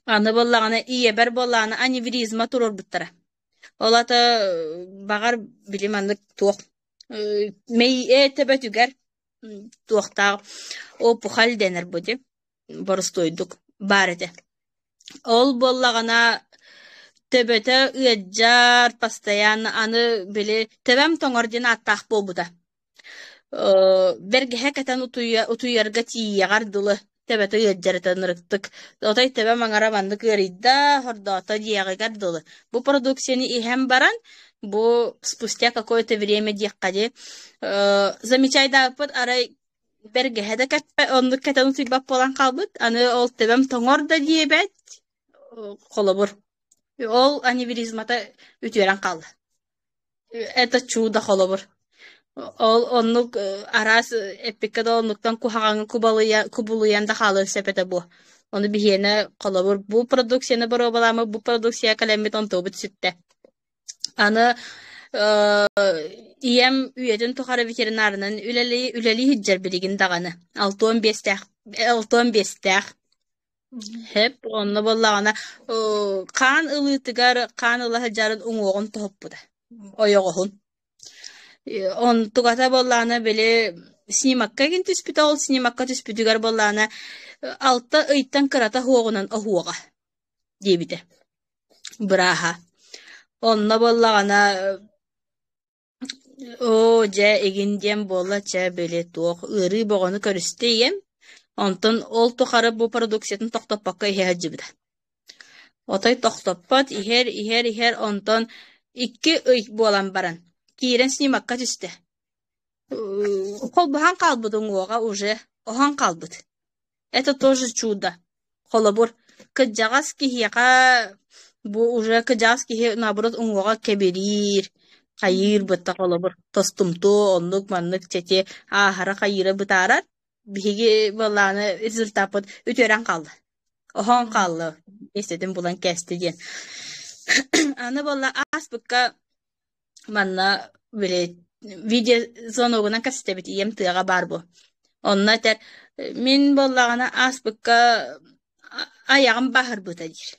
Аны буоллаҕына ийэбэр буоллаҕына аневризма туруорбуттара. Ол аата баҕар били маннык туох мэйиэ төбөтүгэр туохтаах опухоль дэнэр бу дии боростуойдук баар этэ. Ол буоллаҕына төбөтө ыалдьар постоянно аны били төбөм тоҥор диэн ааттаах буолбута. Бэргэһэ кэтэн утуйарга тиийиэҕэр дылы төбөтө ыалдьар этэ ынырыктык. Отой төбөм аҥара маннык ыарыйда, хордоото диэҕигэр дылы. Бу продукцияны иһэн баран, бу спустя какое-то время диэххэ дии, замечайдаабыппыт арай бэргэһэ да кэппэ оннук кэтэн утуйбат буолан хаалбыт. Аны ол төбөм тоҥор да диэбэт, холобур, ол аневризмата үтүөрэн хаалла. Это чудо холобур. Ол оннук араас эппиккэ да оннуктан куһаҕаҥҥа кубулуйан да хаалыан сөп этэ буо. Ону биһиэнэ холобур бу продукцияны боруобалааммыт, бу продукция кэлэммит онтуобут сүттэ. Аны ийэм үйэтин тухары ветеринарынан үлэлии үлэлии сылдьар билигин даҕаны. 65-тээх 65-тээх. Сөп, онно буоллаҕына хаан ылыытыгар хаан ыла сылдьарын уҥуоҕун тоһуппута, ойоҕоһун. Онтугата буоллаҕына били снимокка игин түспүтэ, ол снимокка түспүтүгэр буоллаҕына 6 ыйтан кырата суоҕунан оһуоҕа диэбитэ бырааһа. Онно буоллаҕына оо дьэ игин диэн буолла чэ били туох ыарыы бөҕөнү көрүстэ ийэм, онтон ол тухары бу продукциятын тохтоппокко иһэ сылдьыбыта. Отой тохтоппот, иһэр, иһэр, иһэр, онтон 2 ый буолан баран киирэн снимокка түстэ. Холбоһон хаалбыт уҥуоҕа уже оһон хаалбыт. Это тоже чудо. Холобур, кырдьаҕас киһиэхэ бу уже кырдьаҕас киһи наоборот уҥуоҕа кэбириир, хайыыр бытта холобур тостумтуо оннук маннык чэти ааһара хайыыра бытаарар. Биһиги былааны результаппыт үтүөрэн хаалла. Оһоон хаалла миэстэтин булан кээстэ диэн. Аны буолла ааспыкка манна били видеозвоногунан кэпсэтэбит ийэм тыаҕа баар буо. Онно этэр мин буоллаҕына ааспыкка айаҕым бааһырбыта диир.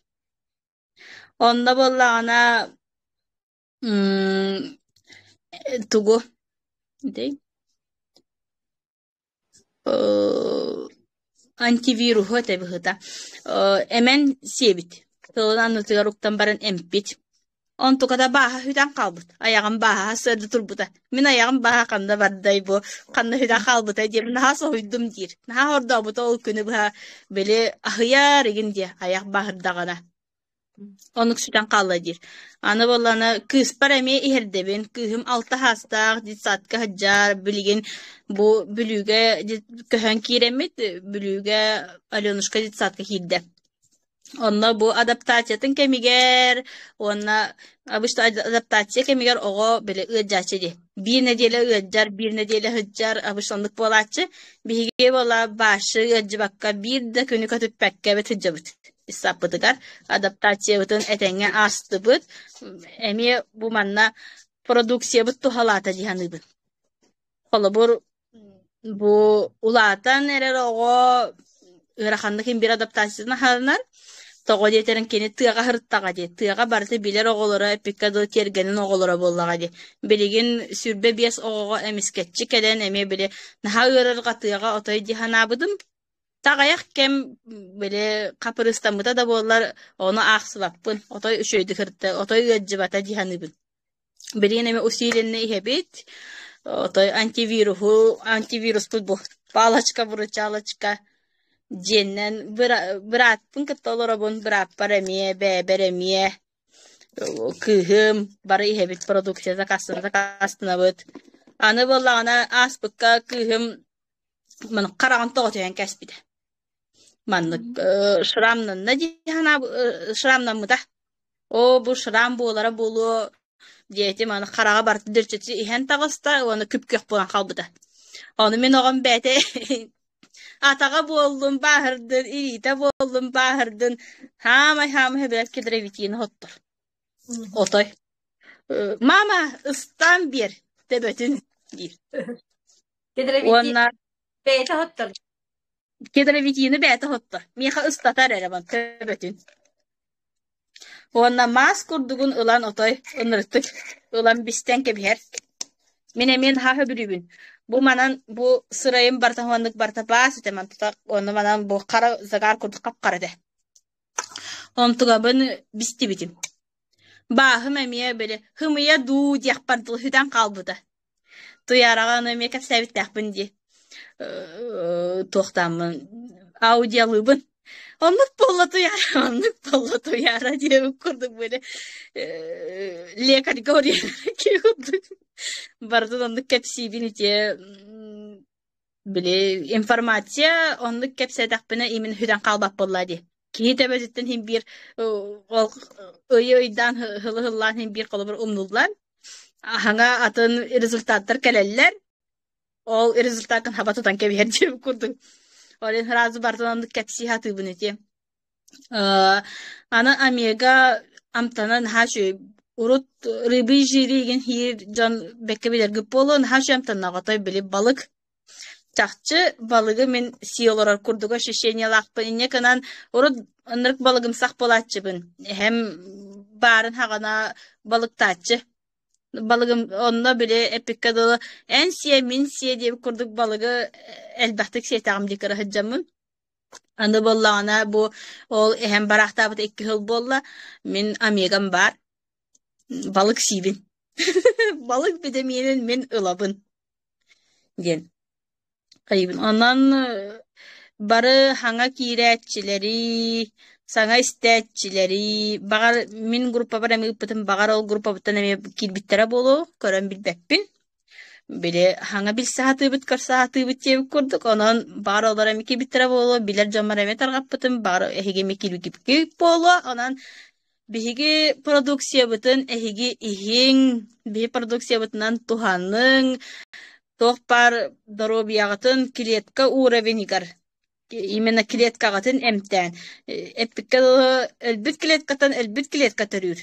Онно буоллаҕына тугу антивируһу этэ быһыыта эмэн сиэбит тылын аннытыгар уктан баран эмпит онтуката бааһа сүтэн хаалбыт айаҕым бааһа сыарда турбута мин айаҕым бааһа ханна бардай бу ханна сүтэн хаалбытай диэн наһаа соһуйдум диир наһаа хордообута ол күнү быһа били аһыйар игин диэ айах бааһырдаҕына Оннук сүтэн хаалла диир. Аны буоллаҕына кыыспар эмиэ иһэрдэбин. Кыыһым 6 саастаах детсадка сылдьар, билигин бу Бүлүүгэ көһөн киирэммит, Бүлүүгэ Аленушка детсадка киирдэ. Онно бу адаптациятын кэмигэр уонна обычно адаптация кэмигэр оҕо били ыалдьааччы дии. Биир нэдиэлэ ыалдьар, биир нэдиэлэ сылдьар, обычно оннук буолааччы. Биһиги буола башы ыалдьыбакка биир да күнү көтүппэккэ эбит сылдьабыт. Саппытыгар адаптациябытын этэҥҥэ аастыбыт. Эмиэ бу манна продукциябыт туһалаата дии саныыбын. Холобур, бу улаатан эрэр оҕо ыараханнык имбир адаптациятын аһарынар. Тоҕо диэтэрин кини тыаҕа сырыттаҕа дии. Тыаҕа барыта билэр оҕолоро, эппиккэ дылы тиэргэнин оҕолоро буоллаҕа дии. Билигин 25 оҕоҕо эмискэччи кэлэн эмиэ били наһаа ыарырҕатыаҕа отой дии санаабытым. Таҕайах кэм били хапырыыстаммыта да буоллар, ону аахсыбаппын, отой үчүгэйдик сырытта, отой ыалдьыбата дии саныыбын. Билигин эмэ усиленнэ иһэбит, отой антивируһу, антивируспут бу палочка-выручалочка дьиэннэн бырааппын кытта олоробун, бырааппар эмиэ, бэйэбэр эмиэ, кыыһым бары иһэбит продукция заказтанабыт. Аны буоллаҕына ааспыкка кыыһым Маннык хараҕын тоҕо түһэн кээспитэ. Маннык шрамнанна дии шрамнаммыта. Оо, бу шрам буолара буолуо диэтим, аны хараҕа барыта дөрчөччү иһэн таҕыста уонна күп-күөх буолан хаалбыта. Ону мин оҕом бэйэтэ атаҕа буоллун бааһырдын, илиитэ буоллун бааһырдын, хаамай-хаамай билэр кедровитины хоттор. Отой. Мама, ыстаан биэр төбөтүн диир. Кедровити Уонна бэйэтэ оһоттор. кедровитины бэйэтэ оһоттор. Миэхэ ыстатар эрэ бан төбөтүн. Уонна маас курдугун ылан отой ынырытык ылан бистэн кэбиһэр. Мин эмиэ наһаа сөбүлүүбүн. Бу манан бу сырайым барыта уоннук барыта баас этэ мантата уонна манан бу хара загар курдук хап-хара этэ. Онтугабын бистибитим. Бааһым эмиэ били хымыйа дуу диэхпэр дылы сүтэн хаалбыта. Туйаараҕа ону эмиэ кэпсээбиттээхпин дии. Туохтааммын аудиалыыбын. Оннук буолла Туйаара, оннук буолла Туйаара диэбит курдук били лекарьга киһи курдук барытын оннук кэпсиибин ити Били информация оннук кэпсээтэхпинэ именно сүтэн хаалбат буолла дии. Киһи төбөтүттэн иһин биир ол ыйы ыйдаан һылы һыллаан иһин биир холобур умнуллан аһаҥа атын результаттар кэлэллэр. Ол результатын хаба тутан кэбиһэр диэбит курдук. Ол иһин сразу барытын оннук кэпсии сатыыбын ити. Аны омега амтана наһаа үчүгэй. Урут рыбий жири игин иһиир дьон бэккэ билэргит буолуо, наһаа үчүгэй амтаннаах отой били балык. Чахчы балыгы мин сии олорор курдук ощущениелаахпын. Инньэ гынан урут ынырык балыгымсах буолааччыбын. Эһэм баарын хаҕана балыктааччы. Балыгым онно били эппиккэ дылы эн сиэ, мин сиэ диэбит курдук балыгы элбэхтик сиэтэҕим дии кыра сылдьаммын. Аны буоллаҕына бу ол эһэм бараахтаабыта 2 сыл буолла, мин омегам баар, балык сиибин. Балык битэмиинин мин ылабын диэн хайыыбын. Онон бары хаҥа киирээччилэри, саҥа истээччилэри, баҕар мин группабар эмиэ ыыппытым, баҕар ол группабыттан эмиэ киирбиттэрэ буолуо, көрөн билбэппин. Били хаҥа билсэ сатыыбыт, көрсө сатыыбыт диэбит курдук, онон баҕар олор эмиэ киирбиттэрэ буолуо, билэр дьоммор эмиэ тарҕаппытым, баҕар эһиги эмиэ киирбиккит буолуо, онон биһиги продукциябытын эһиги иһиҥ, биһи продукциябытынан туһаныҥ, туох баар доруобуйаҕытын клетка уровеньгар именно клеткаҕытын эмтээн, эппиккэ дылы өлбүт клеткаттан өлбүт клетка төрүүр.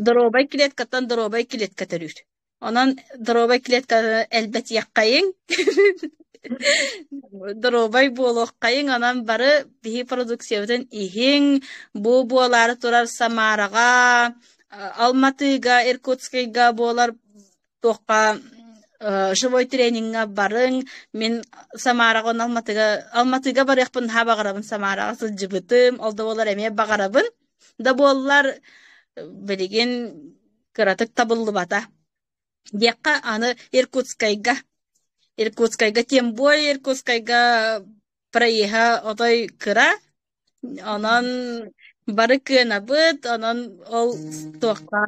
Доруобай клеткаттан доруобай клетка төрүүр. Онон доруобай клетканы элбэтиэххэйиҥ, доруобай буолуоххайыҥ, онон бары биһи продукциябытын иһиҥ, бу буолаары турар Самараҕа, Алматыга, Иркутскайга буолар туохха живой трениҥҥа барыҥ. Мин Самараҕа уонна Алматыга Алматыга барыахпын наһаа баҕарабын, Самараҕа сылдьыбытым, ол да буоллар эмиэ баҕарабын. Да буоллар, билигин кыратык табыллыбата. Диэххэ аны Иркутскайга Иркутскайга тем более Иркутскайга проеһа отой кыра, онон бары кыанабыт, онон ол туохха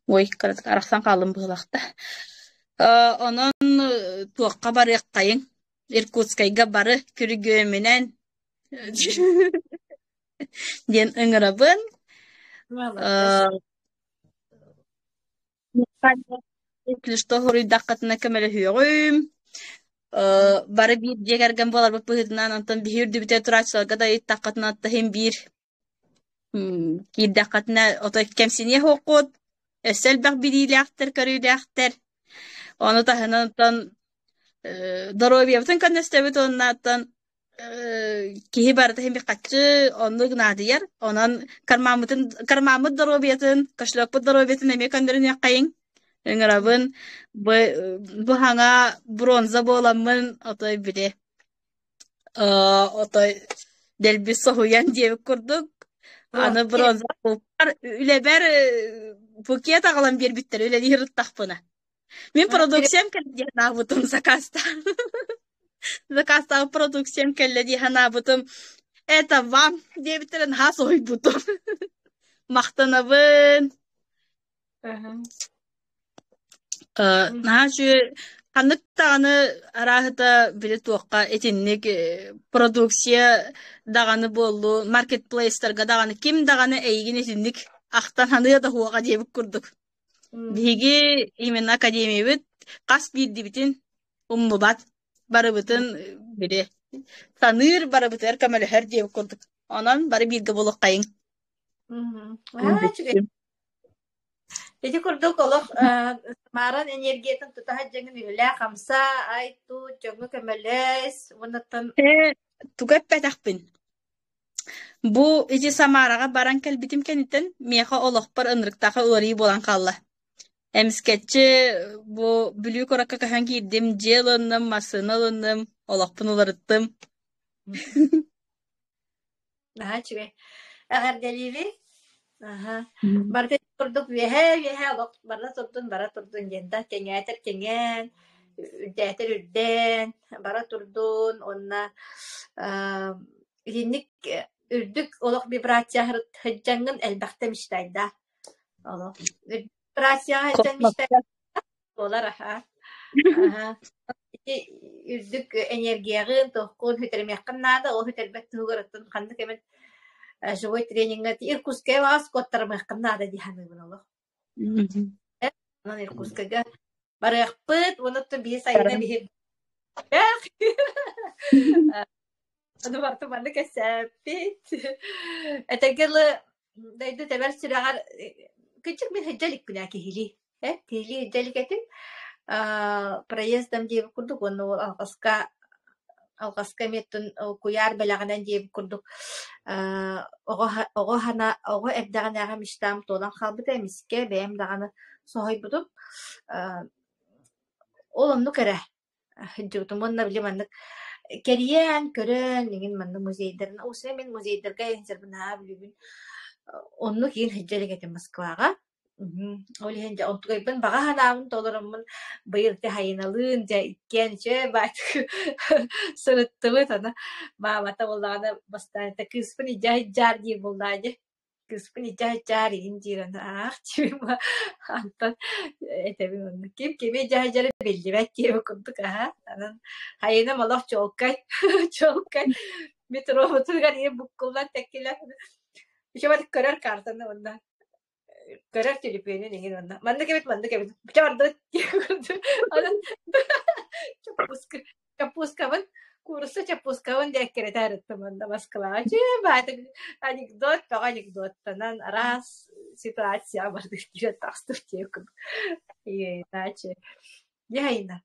Ой, кыратык арахсан хааллым быһыылаах да. Онон туохха барыаххайыҥ? Иркутскайга бары күргүөмүнэн диэн ыҥырабын. Молодец. Если что хоруйдаххытына көмөлөһүөҕүм. Бары биир дьиэ кэргэн буоларбыт быһыытынан, онтон биһи үрдүбүтүгэр турааччыларга да ыйыттаххытына, иһин биир Киирдэххитинэ отой кэмсиниэ суоххут, өссө элбэх билиилээхтэр, көрүүлээхтэр. Ону таһынан оттон доруобуйабытын көннөстөбүт уонна оттон киһи барыта иһин хаччы оннук наадыйар. Онон кармаммытын кармаммыт доруобуйатын, кошелекпут доруобуйатын эмиэ көннөрүнүөххэйиҥ. Ыҥырабын бу бу хаҥа бронза буоламмын отой били отой дэлби соһуйан диэбит курдук аны бронза үлэбэр букет аҕалан биэрбиттэр үлэлиир ыттахпына мин продукциям кэллэ дии санаабытым заказтаан заказтаабыт продукциям кэллэ дии санаабытым это вам диэбиттэрэ наһаа соһуйбутум махтанабын Наһаа үчүгэй ханнык даҕаны арааһыта били туохха итинник продукция даҕаны буоллун, маркетплейстарга даҕаны ким даҕаны эйигин итинник ахтан саныа да суоҕа диэбит курдук. Биһиги именно академиябыт хас биирдибитин умнубат, барыбытын били саныыр, барыбытыгар көмөлөһөр диэбит курдук. Онон бары бииргэ буолуоххайыҥ. Аа, үчүгэй. Ити курдук олох Самаран энергиятын тута сылдьаҥҥын үлэлээ-хамсаа, ай-туу, дьоҥҥо көмөлөс уоннаттан Ээ, тугу эппэтэхпин. Бу ити Самараҕа баран кэлбитим кэнниттэн миэхэ олохпор ынырыктаах уларыйыы буолан хаалла. Эмискэччи бу Бүлүү куоракка көһөн киирдим, дьиэ ылынным, массыына ылынным, олохпун уларыттым. Наһаа үчүгэй. Эҕэрдэлиибин. Аһа. Барыта курдук үөһээ-үөһээ олох бара турдун, бара турдун диэн да кэҥээтэр кэҥээн, үрдээтэр үрдээн, бара турдун уонна аа итинник үрдүк олох вибрация сылдьаҥҥын элбэхтэ мечтайдаа. Олох вибрацияҕа сылдьан мечтай буолар аһа. Аһа. Ити үрдүк энергияҕын, туоххун сүтэримиэххин наада, ол сүтэрбэт туһугар оттон ханнык эмит живой трениҥҥэ Иркутскайга баҕас куоттарымыаххын наада дии саныыбын олох. Онон Иркутскайга барыахпыт, уонна оттон биһи сайына биһи Ону барыта маннык кэпсээппит. Этэргэ дылы, дойду тэбэр сүрэҕэр кырдьык мин сылдьа иликпин ээ киһилии. Э, киһилии сылдьа илик этим. Аа, проездом диэбит курдук уонна ол алҕаска алҕаска эмиэ оттон куйаар бэлэҕинэн диэбит курдук аа, оҕо оҕо санаа оҕо эрдэҕинээҕи мечтам туолан хаалбыта эмискэ бэйэм даҕаны соһуйбутум. Аа, ол оннук эрэ Сылдьыбытым уонна били маннык кэрийэн, көрөн эҥин маннык музейдарын, уопсайа мин музейдарга сылдьарбын наһаа сөбүлүүбүн. Оннук иин сылдьа илик этим Москваҕа. Ол иһин дьэ онтукайбын баҕа санаабын толороммун быйыл дьэ Сайыналыын дьэ иккиэн үчүгэй баҕайытык сырыттыбыт. Аны маамата буоллаҕына бастаан этэ кыыспын илдьэ сылдьаар диир буоллаҕа дии. Кыыспын илдьэ сылдьаар игин диир аны аах диибин антон этэбин онно ким кими илдьэ сылдьара биллибэт диэбит курдук аһа онон хайыным олох чуолкай чуолкай метробутугар ийэ буккуллан тэккилэр үчүгэй көрөр картаны уонна көрөр төлөпүөнүн иһин уонна маннык эбит маннык эбит чэ бардыбыт диэх курдук онон чоппуска Чоппуускабын, куурусса чоппуускабын диэн эккирэтэ сырыттым уонна Москваҕа дьиэ баатык анекдот бөҕө анекдоттанан араас ситуация бардык киирэн тахсыбыт диэбит курдук. Иначе. Дьэ Айна.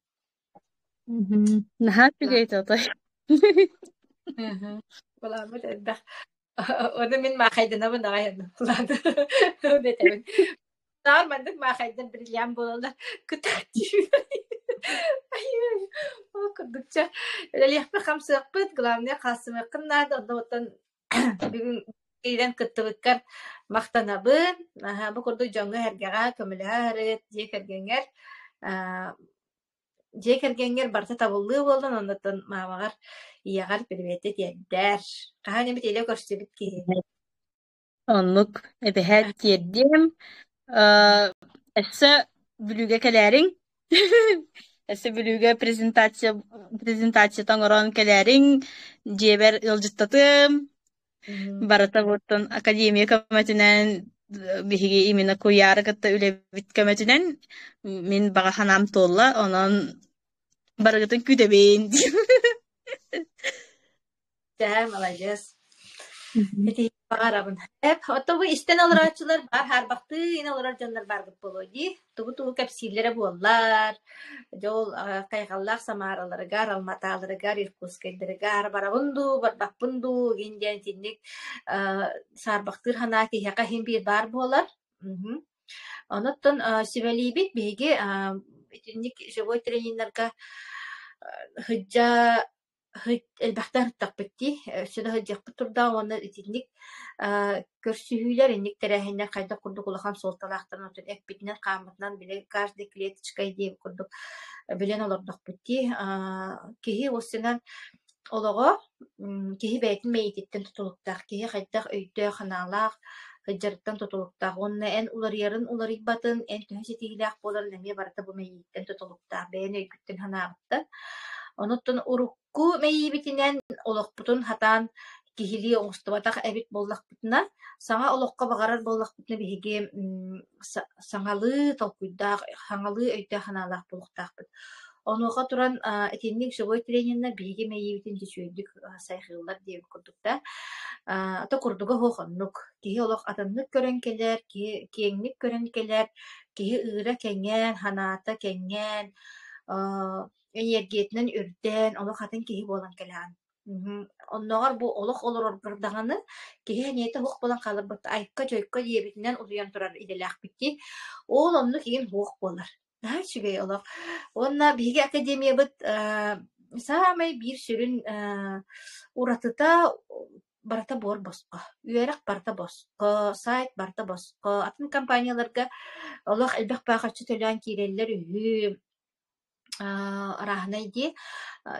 Наһаа үчүгэй тотой. Былааммыт элбэх. Ону мин маахайданабын аҕай ладно этэбин. Наар маннык маахайдар бриллиант буолаллар кытааччы. Ол курдукча үлэлиэхпит хамсыахпыт, главное хаалсымыаххын наада. Онно оттон бүгүн киирэн кыттыбыккар махтанабын. Аһа, бу курдук дьоҥҥо-сэргэҕэ көмөлөһө сырыт, дьиэ кэргэҥҥэр Дьиэ кэргэҥҥэр барыта табыллыы буоллун, оннуттан маамаҕар, ийэҕэр пельмени тиэрдээр. Хаһан эмит илэ көрсүбүт киһи. Оннук эбэһээт тиэрдиэм. Э, өссө Бүлүүгэ кэлээриҥ. Өссө Бүлүүгэ презентация презентацията оҥорон кэлээриҥ. Дьиэбэр ыалдьыттатыам. Барыта буттан академия көмөтүнэн биһиги именно куйаары кытта үлэбит көмөтүнэн мин баҕа санаам туолла, онон барыгытын күүтэбин. Дьэ, маладьыас. Ити баҕарабын. Эп, ото бу истэн олорооччулар баар хаарбахтыы иҥэ олорор дьоннор бааргыт буолуо дии. Тугу-тугу кэпсииллэрэ буоллар. Дьэ ол хайҕаллаах Самараларыгар, Алматаларыгар, Иркутскайдарыгар барабын дуу, барбаппын дуу игин диэн итинник саарбахтыыр санаа киһиэхэ иһин биир баар буолар. Мгм. Онуттан сүбэлиибит биһиги итинник живой трениннэргэ сылдьа Элбэхтэ ыһыктахпыт дии, өссө да сылдьыахпыт турдаҕа уонна итинник көрсүһүүлэр, инник тэрээһиннэр хайдах курдук улахан суолталаахтарын оттон эппитинэн-хааммытынан били каждой клеточкой диэбит курдук билэн олордохпут дии. Киһи уопсайынан олоҕо киһи бэйэтин мэйиититтэн тутулуктаах, киһи хайдах өйдөөх-санаалаах сылдьарыттан тутулуктаах уонна эн уларыйарын уларыйбатын, эн төһө ситиһиилээх буоларын эмиэ барыта бу мэйииттэн тутулуктаах, бэйэн өйгүттэн-санааҕыттан. Онуттан урукку мэйиибитинэн олохпутун сатаан киһилии оҥостубатах эбит буоллахпытына, саҥа олоххо баҕарар буоллахпытына биһиги саҥалыы толкуйдаах, саҥалыы өйдөөх-санаалаах буолуохтаахпыт. Онуоха туран итинник живой трениннэр биһиги мэйиибитин үчүгэйдик сайҕыыллар диэбит курдук да. То курдуга суох оннук. Киһи олох атыннык көрөн кэлэр, киһи киэҥник көрөн кэлэр. Киһи ыыра кэҥээн, санаата кэҥээн, эниэргийэтинэн үрдээн, олох атын киһи буолан кэлэҕин. Оннооҕор бу олох олороргор даҕаны киһи эниэтэ суох буолан хааларбыт айка-дьойко диэбитинэн утуйан турар идэлээхпит дии. Ол оннук игин суох буолар. Наһаа үчүгэй олох. Уонна биһиги академиябыт саамай биир сүрүн уратыта барыта буор босхо. Үөрэх барыта босхо, сайт барыта босхо. Атын компанияларга олох элбэх баахаччы төлөөн киирэллэр үһү. Арааһынай дии,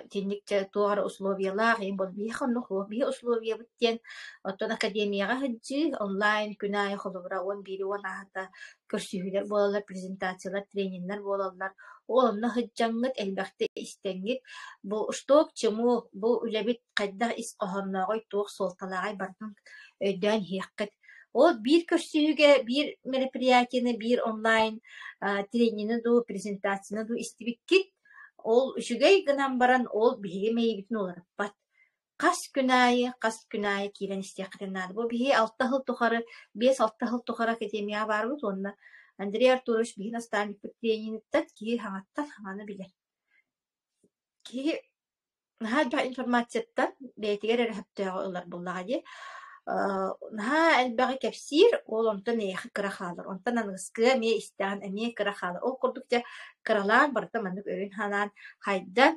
итинник дьэ туох эрэ условиялаах иһин буолла. Биһиэхэ оннук суох. Биһи условиябыт диэн оттон академияҕа сылдьыы онлайн күн аайы холобура 11 уон ааһыта көрсүһүүлэр буолаллар, презентациялар, трениннэр буолаллар. Ол онно сылдьаҥҥыт, элбэхтэ истэҥҥит бу что к чему, бу үлэбит хайдах ис хоһооннооҕуй, туох суолталааҕый барытын өйдөөн иһиэххит. Ол биир көрсүһүүгэ, биир мероприятиены, биир онлайн тренини дуу, презентацияны дуу истибиккит. Ол үчүгэй гынан баран, ол биһиги мэйиибитин уларыппат. Хас күн аайы, хас күн аайы киирэн истиэххитин наада. Бу биһи 6 сыл тухары, 5-6 сыл тухары академияҕа баарбыт уонна Андрей Артурович биһи наставникпыт трениниттэн киһи хаҥаттан хаҥаны билэр. Киһи Наһаа элбэх информацияттан бэйэтигэр эрэ сөптөөҕү ылар буоллаҕа дии. Наһаа элбэҕи кэпсиир, ол онтон эйиэхэ кыра хаалар. Онтон аныгыскыга эмиэ истэҕин, эмиэ кыра хаалар. Ол курдук дьэ кыралаан барыта маннык өйүн-санаан хайдан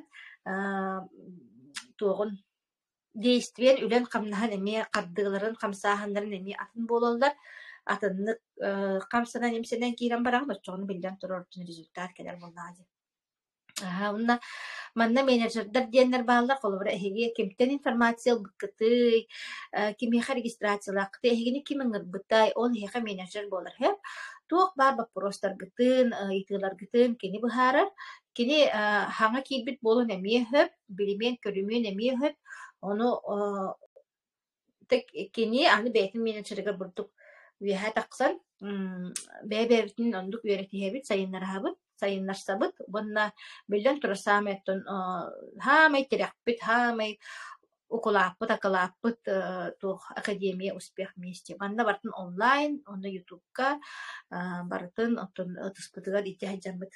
туоҕун действиен үлэн-хамнаһын эмиэ хардыыларын, хамсааһыннарын эмиэ атын буолаллар. Атыннык хамсанан-имсэнэн киирэн бараҕын, оччоҕуна биллэн турар оттон результат кэлэр буоллаҕа дии. Аһа, уонна манна менеджердэр диэннэр бааллар, холобура, эһиги кимтэн информация ылбыккытый, кимиэхэ регистрациялааххытый, эһигини ким ыҥырбытай, ол эһиэхэ менеджер буолар сөп. Туох баар боппуруостаргытын, ыйытыыларгытын кини быһаарар. Кини хаҥа киирбит буолуон эмиэ сөп, билимиэн-көрүмүөн эмиэ сөп. Ону Кини аны бэйэтин менеджеригэр бурдук үөһэ тахсан бэйэ-бэйэбитин оннук үөрэтиһэбит, сайыннараһабыт, сайыннарсабыт уонна биллэн турар саамай оттон саамай тирэхпит, саамай укулааппыт, акылааппыт туох Академия успех вместе. Манна барытын онлайн уонна ютубка барытын оттон ытыспытыгар илдьэ сылдьаммыт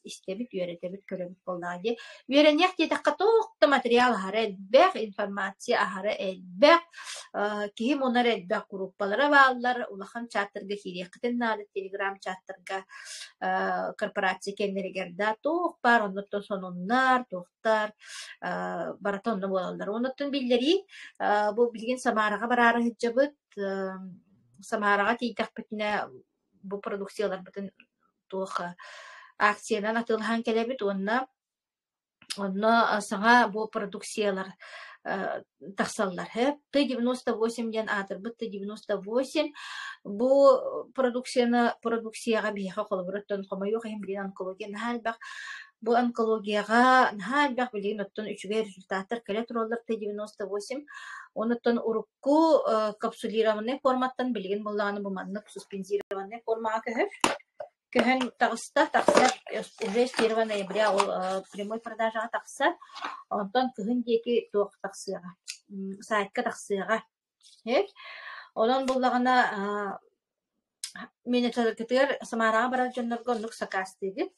истэбит, үөрэтэбит, көрөбүт буоллаҕа дии. Үөрэниэх диэтэххэ туох да материал аһара элбэх, информация аһара элбэх, киһи мунар элбэх группалара бааллар, улахан чаттарга киириэххитин наада, телеграм-чаттарга, корпорация кэннэригэр да туох баар оннуттан сонуннар, туохтар барыта онно буолаллар. Онуттан биллэрии, бу билигин Самараҕа бараары сылдьабыт, Самараҕа тиийдэхпитинэ бу продукцияларбытын туох акциянан атыылаһан кэлэбит уонна онно саҥа бу продукциялар тахсаллар. Т-98 диэн аатырбыт Т-98 бу продукцияны продукцияҕа биһиэхэ холобуруттан хомойуох иһин билигин онкология наһаа элбэх. Бу онкологияҕа наһаа элбэх билигин оттон үчүгэй результаттар кэлэ тураллар Т-98. Онуттан урукку Ку капсулированнай форматтан билигин буоллаҕына бу маннык суспензированнай формаҕа көһөр. Көһөн таҕыста, тахсар уже с 1 ноября ол прямой продажаҕа тахсар. Онтон кыһын диэки туох тахсыаҕа, сайтка тахсыаҕа. Онон буоллаҕына Менеджергытыгар Самараҕа барар дьоннорго оннук сакаастыыгыт.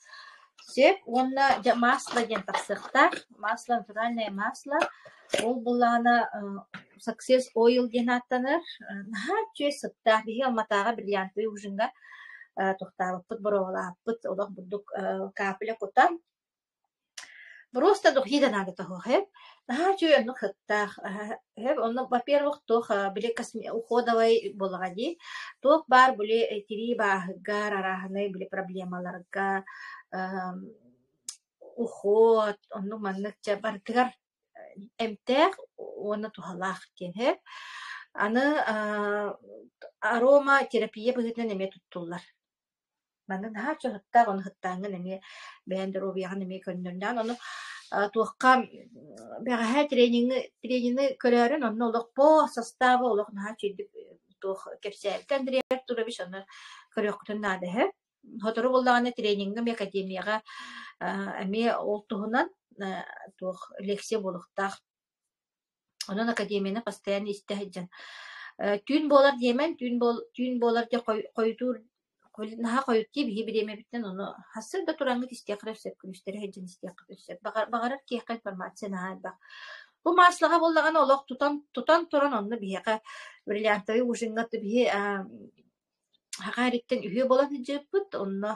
Сөп уонна дьэ масло диэн тахсыахтаах. Масло натуральное масло. Ол буоллаҕына Success Oil диэн ааттанар. Наһаа үчүгэй сыттаах. Биһиги Алматаҕа бриллиантовый ужиҥҥа тохтообуппут, боруобалаабыппыт. Олох бурдук капля кутан Просто духи да наадата суох ээ. Наһаа үчүгэй оннук сыттаах ээ. Онно, во-первых, туох били уходовай буоллаҕа дии. Туох баар били тирии бааһыгар, арааһынай били проблемаларга уход, оннук-маннык дьэ барытыгар эмтээх уонна туһалаах диэн ээ. Аны арома терапия быһыытынан эмиэ туттуллар. Манна наһаа чугаһыттаах, ону сыттааҥҥын эмиэ бэйэҥ доруобуйаҕын эмиэ көннөрүнэҕин. Ону туохха бэҕэһээ тренинги тренини көрөөрүн онно олох по составу олох наһаа үчүгэйдик туох кэпсээбитэ Андрей Артурович, ону көрүөххүтүн наада үһү. Сотору буоллаҕына трениҥҥэ эмиэ академияҕа эмиэ ол туһунан туох лекция буолуохтаах. Онон академияны постоянно истэ сылдьан. Түүн буолар диэмэн, түүн буол түүн буолар дьэ хойутуур Наһаа хойуттуу биһи бириэмэбиттэн ону сарсыарда тураҥҥыт истиэххэ сөп, күнүстэри сылдьан истиэххэ сөп. Баҕарар киһиэхэ информация наһаа элбэх. Бу маслаҕа буоллаҕына олох тутан тутан туран онно биһиэхэ бриллиантовый ужиҥҥа биһи Саха эриттэн үһүө буолан сылдьыбыппыт, онно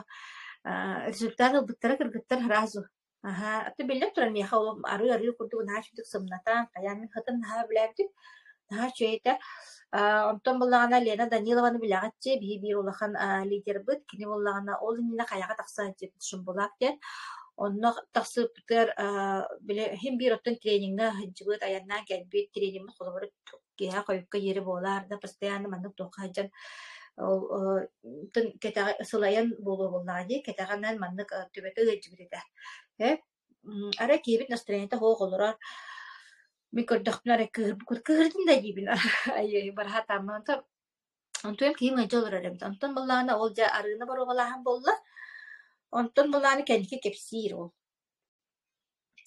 результат ылбыттара кыргыттар сразу. Аһаа, аты биллэн турар миэхэ ол арыы-арыы курдук наһаа үчүгдүк сымнатан, хайаан мин хатын наһаа сөбүлээбитим, наһаа үчүгэй этэ. Онтон буоллаҕына Лена Данилованы билэҕит биһи биир улахан лидербыт, кини буоллаҕына ол иннинэ хайаҕа тахса сылдьыбыт Шумбулак диэн. Онно тахсыбыппытыгар били иһин биир оттон трениҥҥэ сылдьыбыт, айаннаан кэлбит, трениҥмит холобур киэһэ хойукка диэри буолаар да постоянно маннык туохха сылдьан ол кэтэҕэ сылайан буолуо буоллаҕа дии кэтэҕинэн маннык төбөтө ыалдьыбыт этэ э арай киһибит настроениета суох олорор мин көрдөхпүнэ арай кыыһырбыт кыыһырдым да диибин бараһаатааммын онтуйам киһим ыалдьа олорор эбит онтон буоллаҕына ол дьэ арыыны боруобалааһын буолла онтон буоллаҕына кэнники кэпсиир ол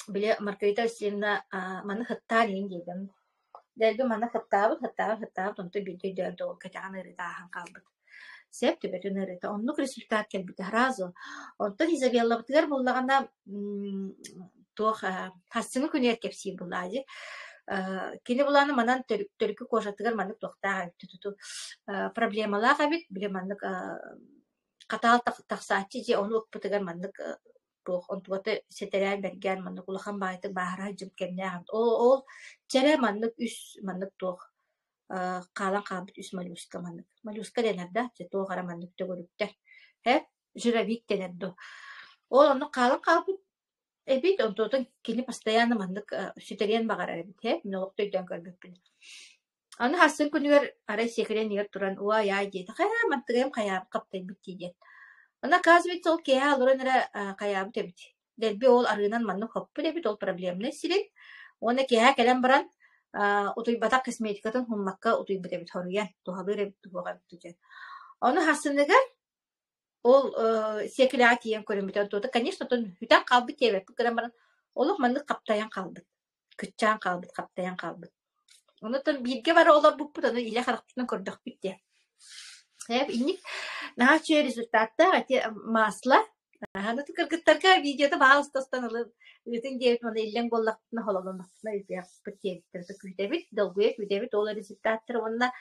Били Маргарита Васильевна маны сыттаан иһин диэтим. Дэлби манна сыттаабыт, сыттаабыт, сыттаабыт, онтон биирдэ өйдөөн тоҕо кэтэҕин ыарыыта ааһан хаалбыт. Сөп төбөтүн ыарыыта. Оннук результат кэлбитэ сразу. Онтон Изабеллабытыгар буоллаҕына туох хассыҥҥы күнүгэр кэпсиир буоллаҕа дии. Кини булааны манан төрүкү кожатыгар маннык туохтаах эбит туту проблемалаах эбит. Били маннык хатаал тахсааччы дьиэ ону ыкпытыгар маннык туох онтугата сэтэрээн бэргээн маннык улахан баайытык бааһыра сылдьыбыт кэмнээх эбит. Ол ол чэрэ маннык үс маннык туох хаалан хаалбыт үс моллюска маннык. Моллюска дэнэр да, дьэ туох эрэ маннык төгүрүктэр. Э жировик дэнэр дуо. Ол оннук хаалан хаалбыт эбит, онтуотун кини постоянно маннык сүтэриэн баҕарар эбит э мин олох да өйдөөн көрбүппүн. Аны сарсын күнүгэр арай сиэкилэ иннигэр туран уай-аай диэтэ, хайаа мантыгайым хайаабыт хаптайбыт дии диэн. Аны оказывается ол киэһэ олорон эрэ хайаабыт эбит. Дэлби ол арыынан маннык хоппут эбит, ол проблемнай сирин. Уонна киэһэ кэлэн баран утуйбатах косметикатын хуммакка утуйбут эбит хоруйан, туһалыыр эбит, туһуох эбит диэн. Ону сарсыныгар ол сиэкилэҕэ тиийэн көрүммүтэ, онтуота, конечно, оттон бүтэн хаалбыт диэбэппит гынан баран, олох маннык хаптайан хаалбыт. Кыччаан хаалбыт, хаптайан хаалбыт. Онон бииргэ бара олорбуппут, ону илэ харахпытынан көрдөхпүт диэн. Инник наһаа үчүгэй результаттаах ити масло. Аны кыргыттарга видеота баҕалыстастан ылын ыытын диэбит уонна иллэҥ буоллахпытына хололоннохпутуна ыытыахпыт диэбиттэр күүтэбит, долгуйа күүтэбит ол результаттары уонна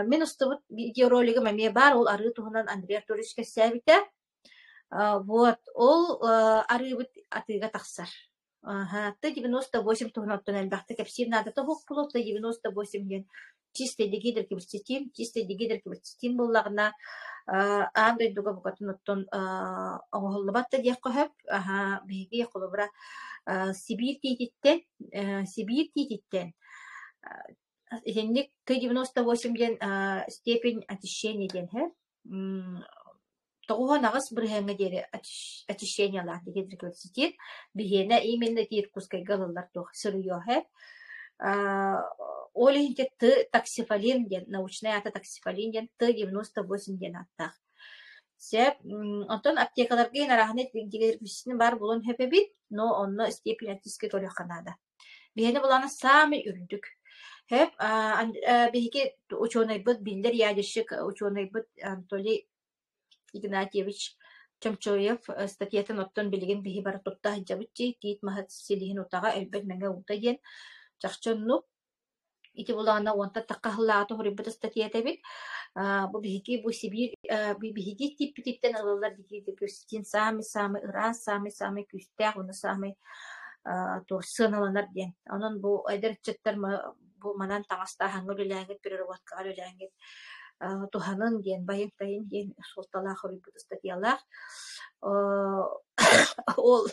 мин устубут видеоролигым эмиэ баар, ол арыы туһунан Андрей Артурович кэпсээбитэ. Вот ол арыыбыт атыыга тахсар. Аһа, Т-98 туһунан оттон элбэхтик кэпсиир наадата суох буолуо. Т-98 диэн чистый дигидрокверцетин, чистый дигидрокверцетин буоллаҕына аан дойдуга букатын оттон оҥоһуллубат да диэххэ сөп. Аһа, биһиги холобура Сибиир тиититтэн, Сибиир тиититтэн итинник Т-98 диэн степень очищения диэн иһэр. 98 бырыһыаҥҥа диэри очищениелаах дигидрокверцетин биһиэнэ именно ити Иркутскайга ылыллар туох сырьеһэ. Ол иһин Т таксифалин диэн научнай аата таксифалин диэн Т-98 диэн ааттаах. Сөп. Онтон аптекаларга иһин арааһынай дигидрокверцетин баар буолуон сөп эбит, но онно степень очистки көрүөххэ наада. Биһиэнэ былаана саамай үрдүк. Сөп. Биһиги учуонайбыт, биллэр ядерщик учуонайбыт Анатолий Игнатьевич Чомчоев статьятын оттон билигин биһи бары тутта сылдьабыт дии, тиит маһы силиһин утаҕа өлбөт мэҥэ уута диэн. Чахчы оннук. Ити булаана уонтан тахха сыллааҕыта суруйбут ыстатыйата эбит. Бу биһиги бу Сибиир биһиги тииппититтэн ылыллар дикиитин саамай-саамай ыраас, саамай-саамай күүстээх уонна саамай туох сыаналанар диэн. Онон бу эдэр ыччаттар бу манан таҥастааһыҥҥа үлэлээҥҥит, переработкаҕа үлэлээҥҥит туһанын диэн, байын-тайын диэн суолталаах суруйбут ыстатыйалаах. Ол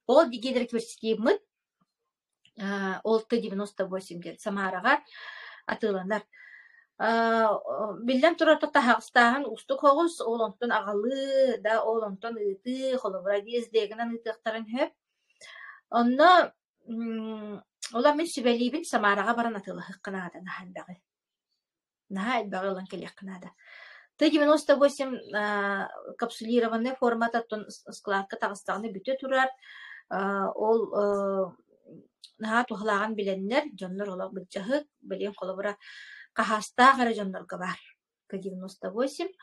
ол дигидрокверцетиммыт ол Т-98 диэн Самараҕа атыыланар. Биллэн турар, таһаҕастааһын уустук соҕус, ол онтон аҕалыы да, ол онтон ыытыы, холобура, ДСД-гынан ыытыахтарын сөп. Онно Ола мин сүбэлиибин Самараҕа баран атыылаһыахха наада наһаа элбэҕи. Наһаа элбэҕи ылан кэлиэххэ наада. Т-98 капсулированнай формата оттон складка таҕыстаҕына бүтэ турар. Ол наһаа туһалааҕын билэннэр, дьоннор олох былдьаһык, билигин холобура хаһаастаах эрэ дьоннорго баар. 98.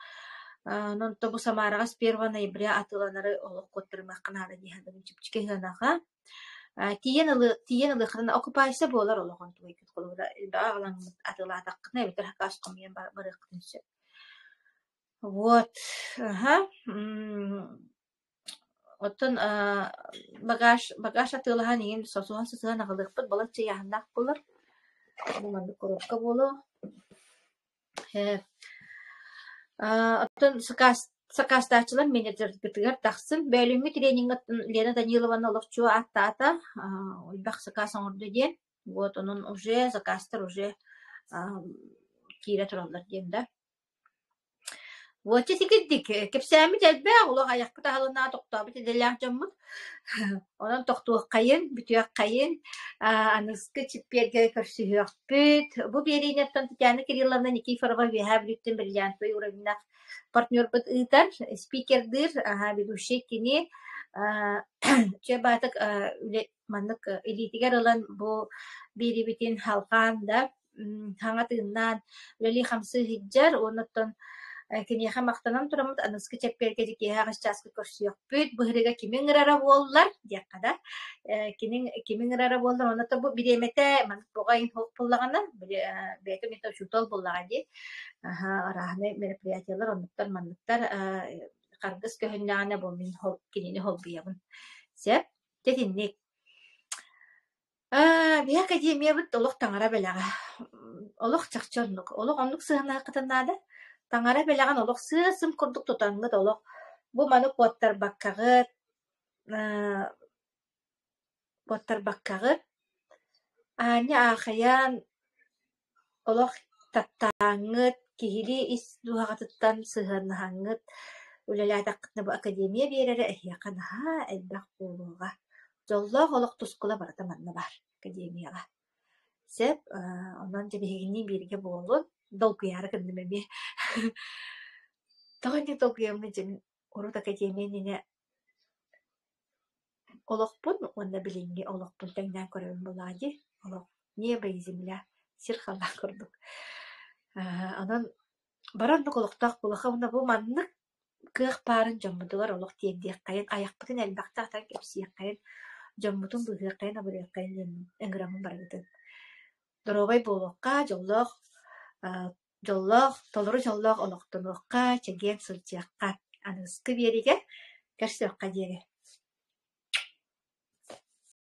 Онон бу Самараҕа с 1 ноября атыыланары олох куоттарымыахха наада дии саныыбын чэпчэки сыанаҕа. Тиийэн ылы тиийэн ылыаххытына окупайса буолар олоҕун тугуйгут холобура элбэҕи аҕалаҥҥыт атыылаатаххытына эбэтэр сакаас хомуйан барыаххытын сөп. Вот, аһа, Оттон багаж багаж атыылаһан иһин сосуһан-сосуһан аҕалыахпыт балачча ыйааһыннаах буолар. Бу маннык коробка буолуо. Оттон сакаас сакаастааччылар менеджербытыгар тахсын. Бөөлүүҥҥү трениҥҥэ Лена Данилованы олох чуо ааттаата, элбэх сакаас оҥордо диэн. Вот онон уже заказтар уже киирэ тураллар диэн да. Уоча сикирдик, кэпсээммит элбэх, олох айахпыт аһылынна тохтообут идэлээх дьоммут. Онон тохтуоххайын, бүтүөххэйин, аныгыскы чиппиэргэ көрсүһүөхпүт. Бу биэриинэттэн Татьяна Кирилловна Никифорова Үөһээ Бүлүүттэн бриллиантовай уровеннаах партнербут ыытар, спикердыыр, ведущий кини. Чэ баатык маннык илиитигэр ылан бу биэриибитин халҕаан да хаҥа тыыннаан үлэлии-хамсыы сылдьар уонна оттон киниэхэ махтанан тураммыт аныгыскы чэппиэргэ киэһэ аҕыс чааска көрсүөхпүт быһырыга кими ыҥырара буоллар диэххэ да кини кими ыҥырара буоллар онно бу бириэмэтэ маннык буҕайын суох буоллаҕына бэйэтэ эмиэ учуутал буоллаҕа дии арааһынай мероприятиелар оннуктар манныктар харгыс көһүннэҕинэ бу мин кинини холбуйабын сөп Дьэ итинник. Биһи академиябыт олох таҥара бэлэҕэ. Олох чахчы оннук. Олох оннук сыһыаннааххытын наада. Таҥара бэлэҕин олох сыа-сым курдук тутаҥҥыт олох бу маны куоттарбаккаҕыт, куоттарбаккаҕыт, аанньа аахайан олох таптааҥҥыт, киһилии ис дууһаҕытыттан сыһыаннаһаҥҥыт үлэлээтэххитинэ бу академия биэрэрэ эһиэхэ наһаа элбэх буолуоҕа. Дьоллоох олох тускула барыта манна баар академияҕа. Сөп, онон дьэ биһигинниин бииргэ буолун, долгуйаары гынным эмиэ. Тоҕо инник долгуйаммын дьэ мин урут академия иннинэ Олохпун уонна билиҥҥи олохпун тэҥнээн көрөбүн буоллаҕа дии, олох небо и земля, сир халлаан курдук. Онон бары оннук олохтоох буолуохха уонна бу маннык кыах баарын дьоммутугар олох тиэрдиэххэйин, айахпытын элбэхтэ атан кэпсиэххэйин, дьоммутун быыһыаххайын, абырыаххайын диэн ыҥыраммын барыбытын. Доруобай буолуохха, дьоллоох дьоллоох, толору дьоллоох олохтонуохха, чэгиэн сылдьыахха. Аныгыскы биэриигэ көрсүөххэ диэри.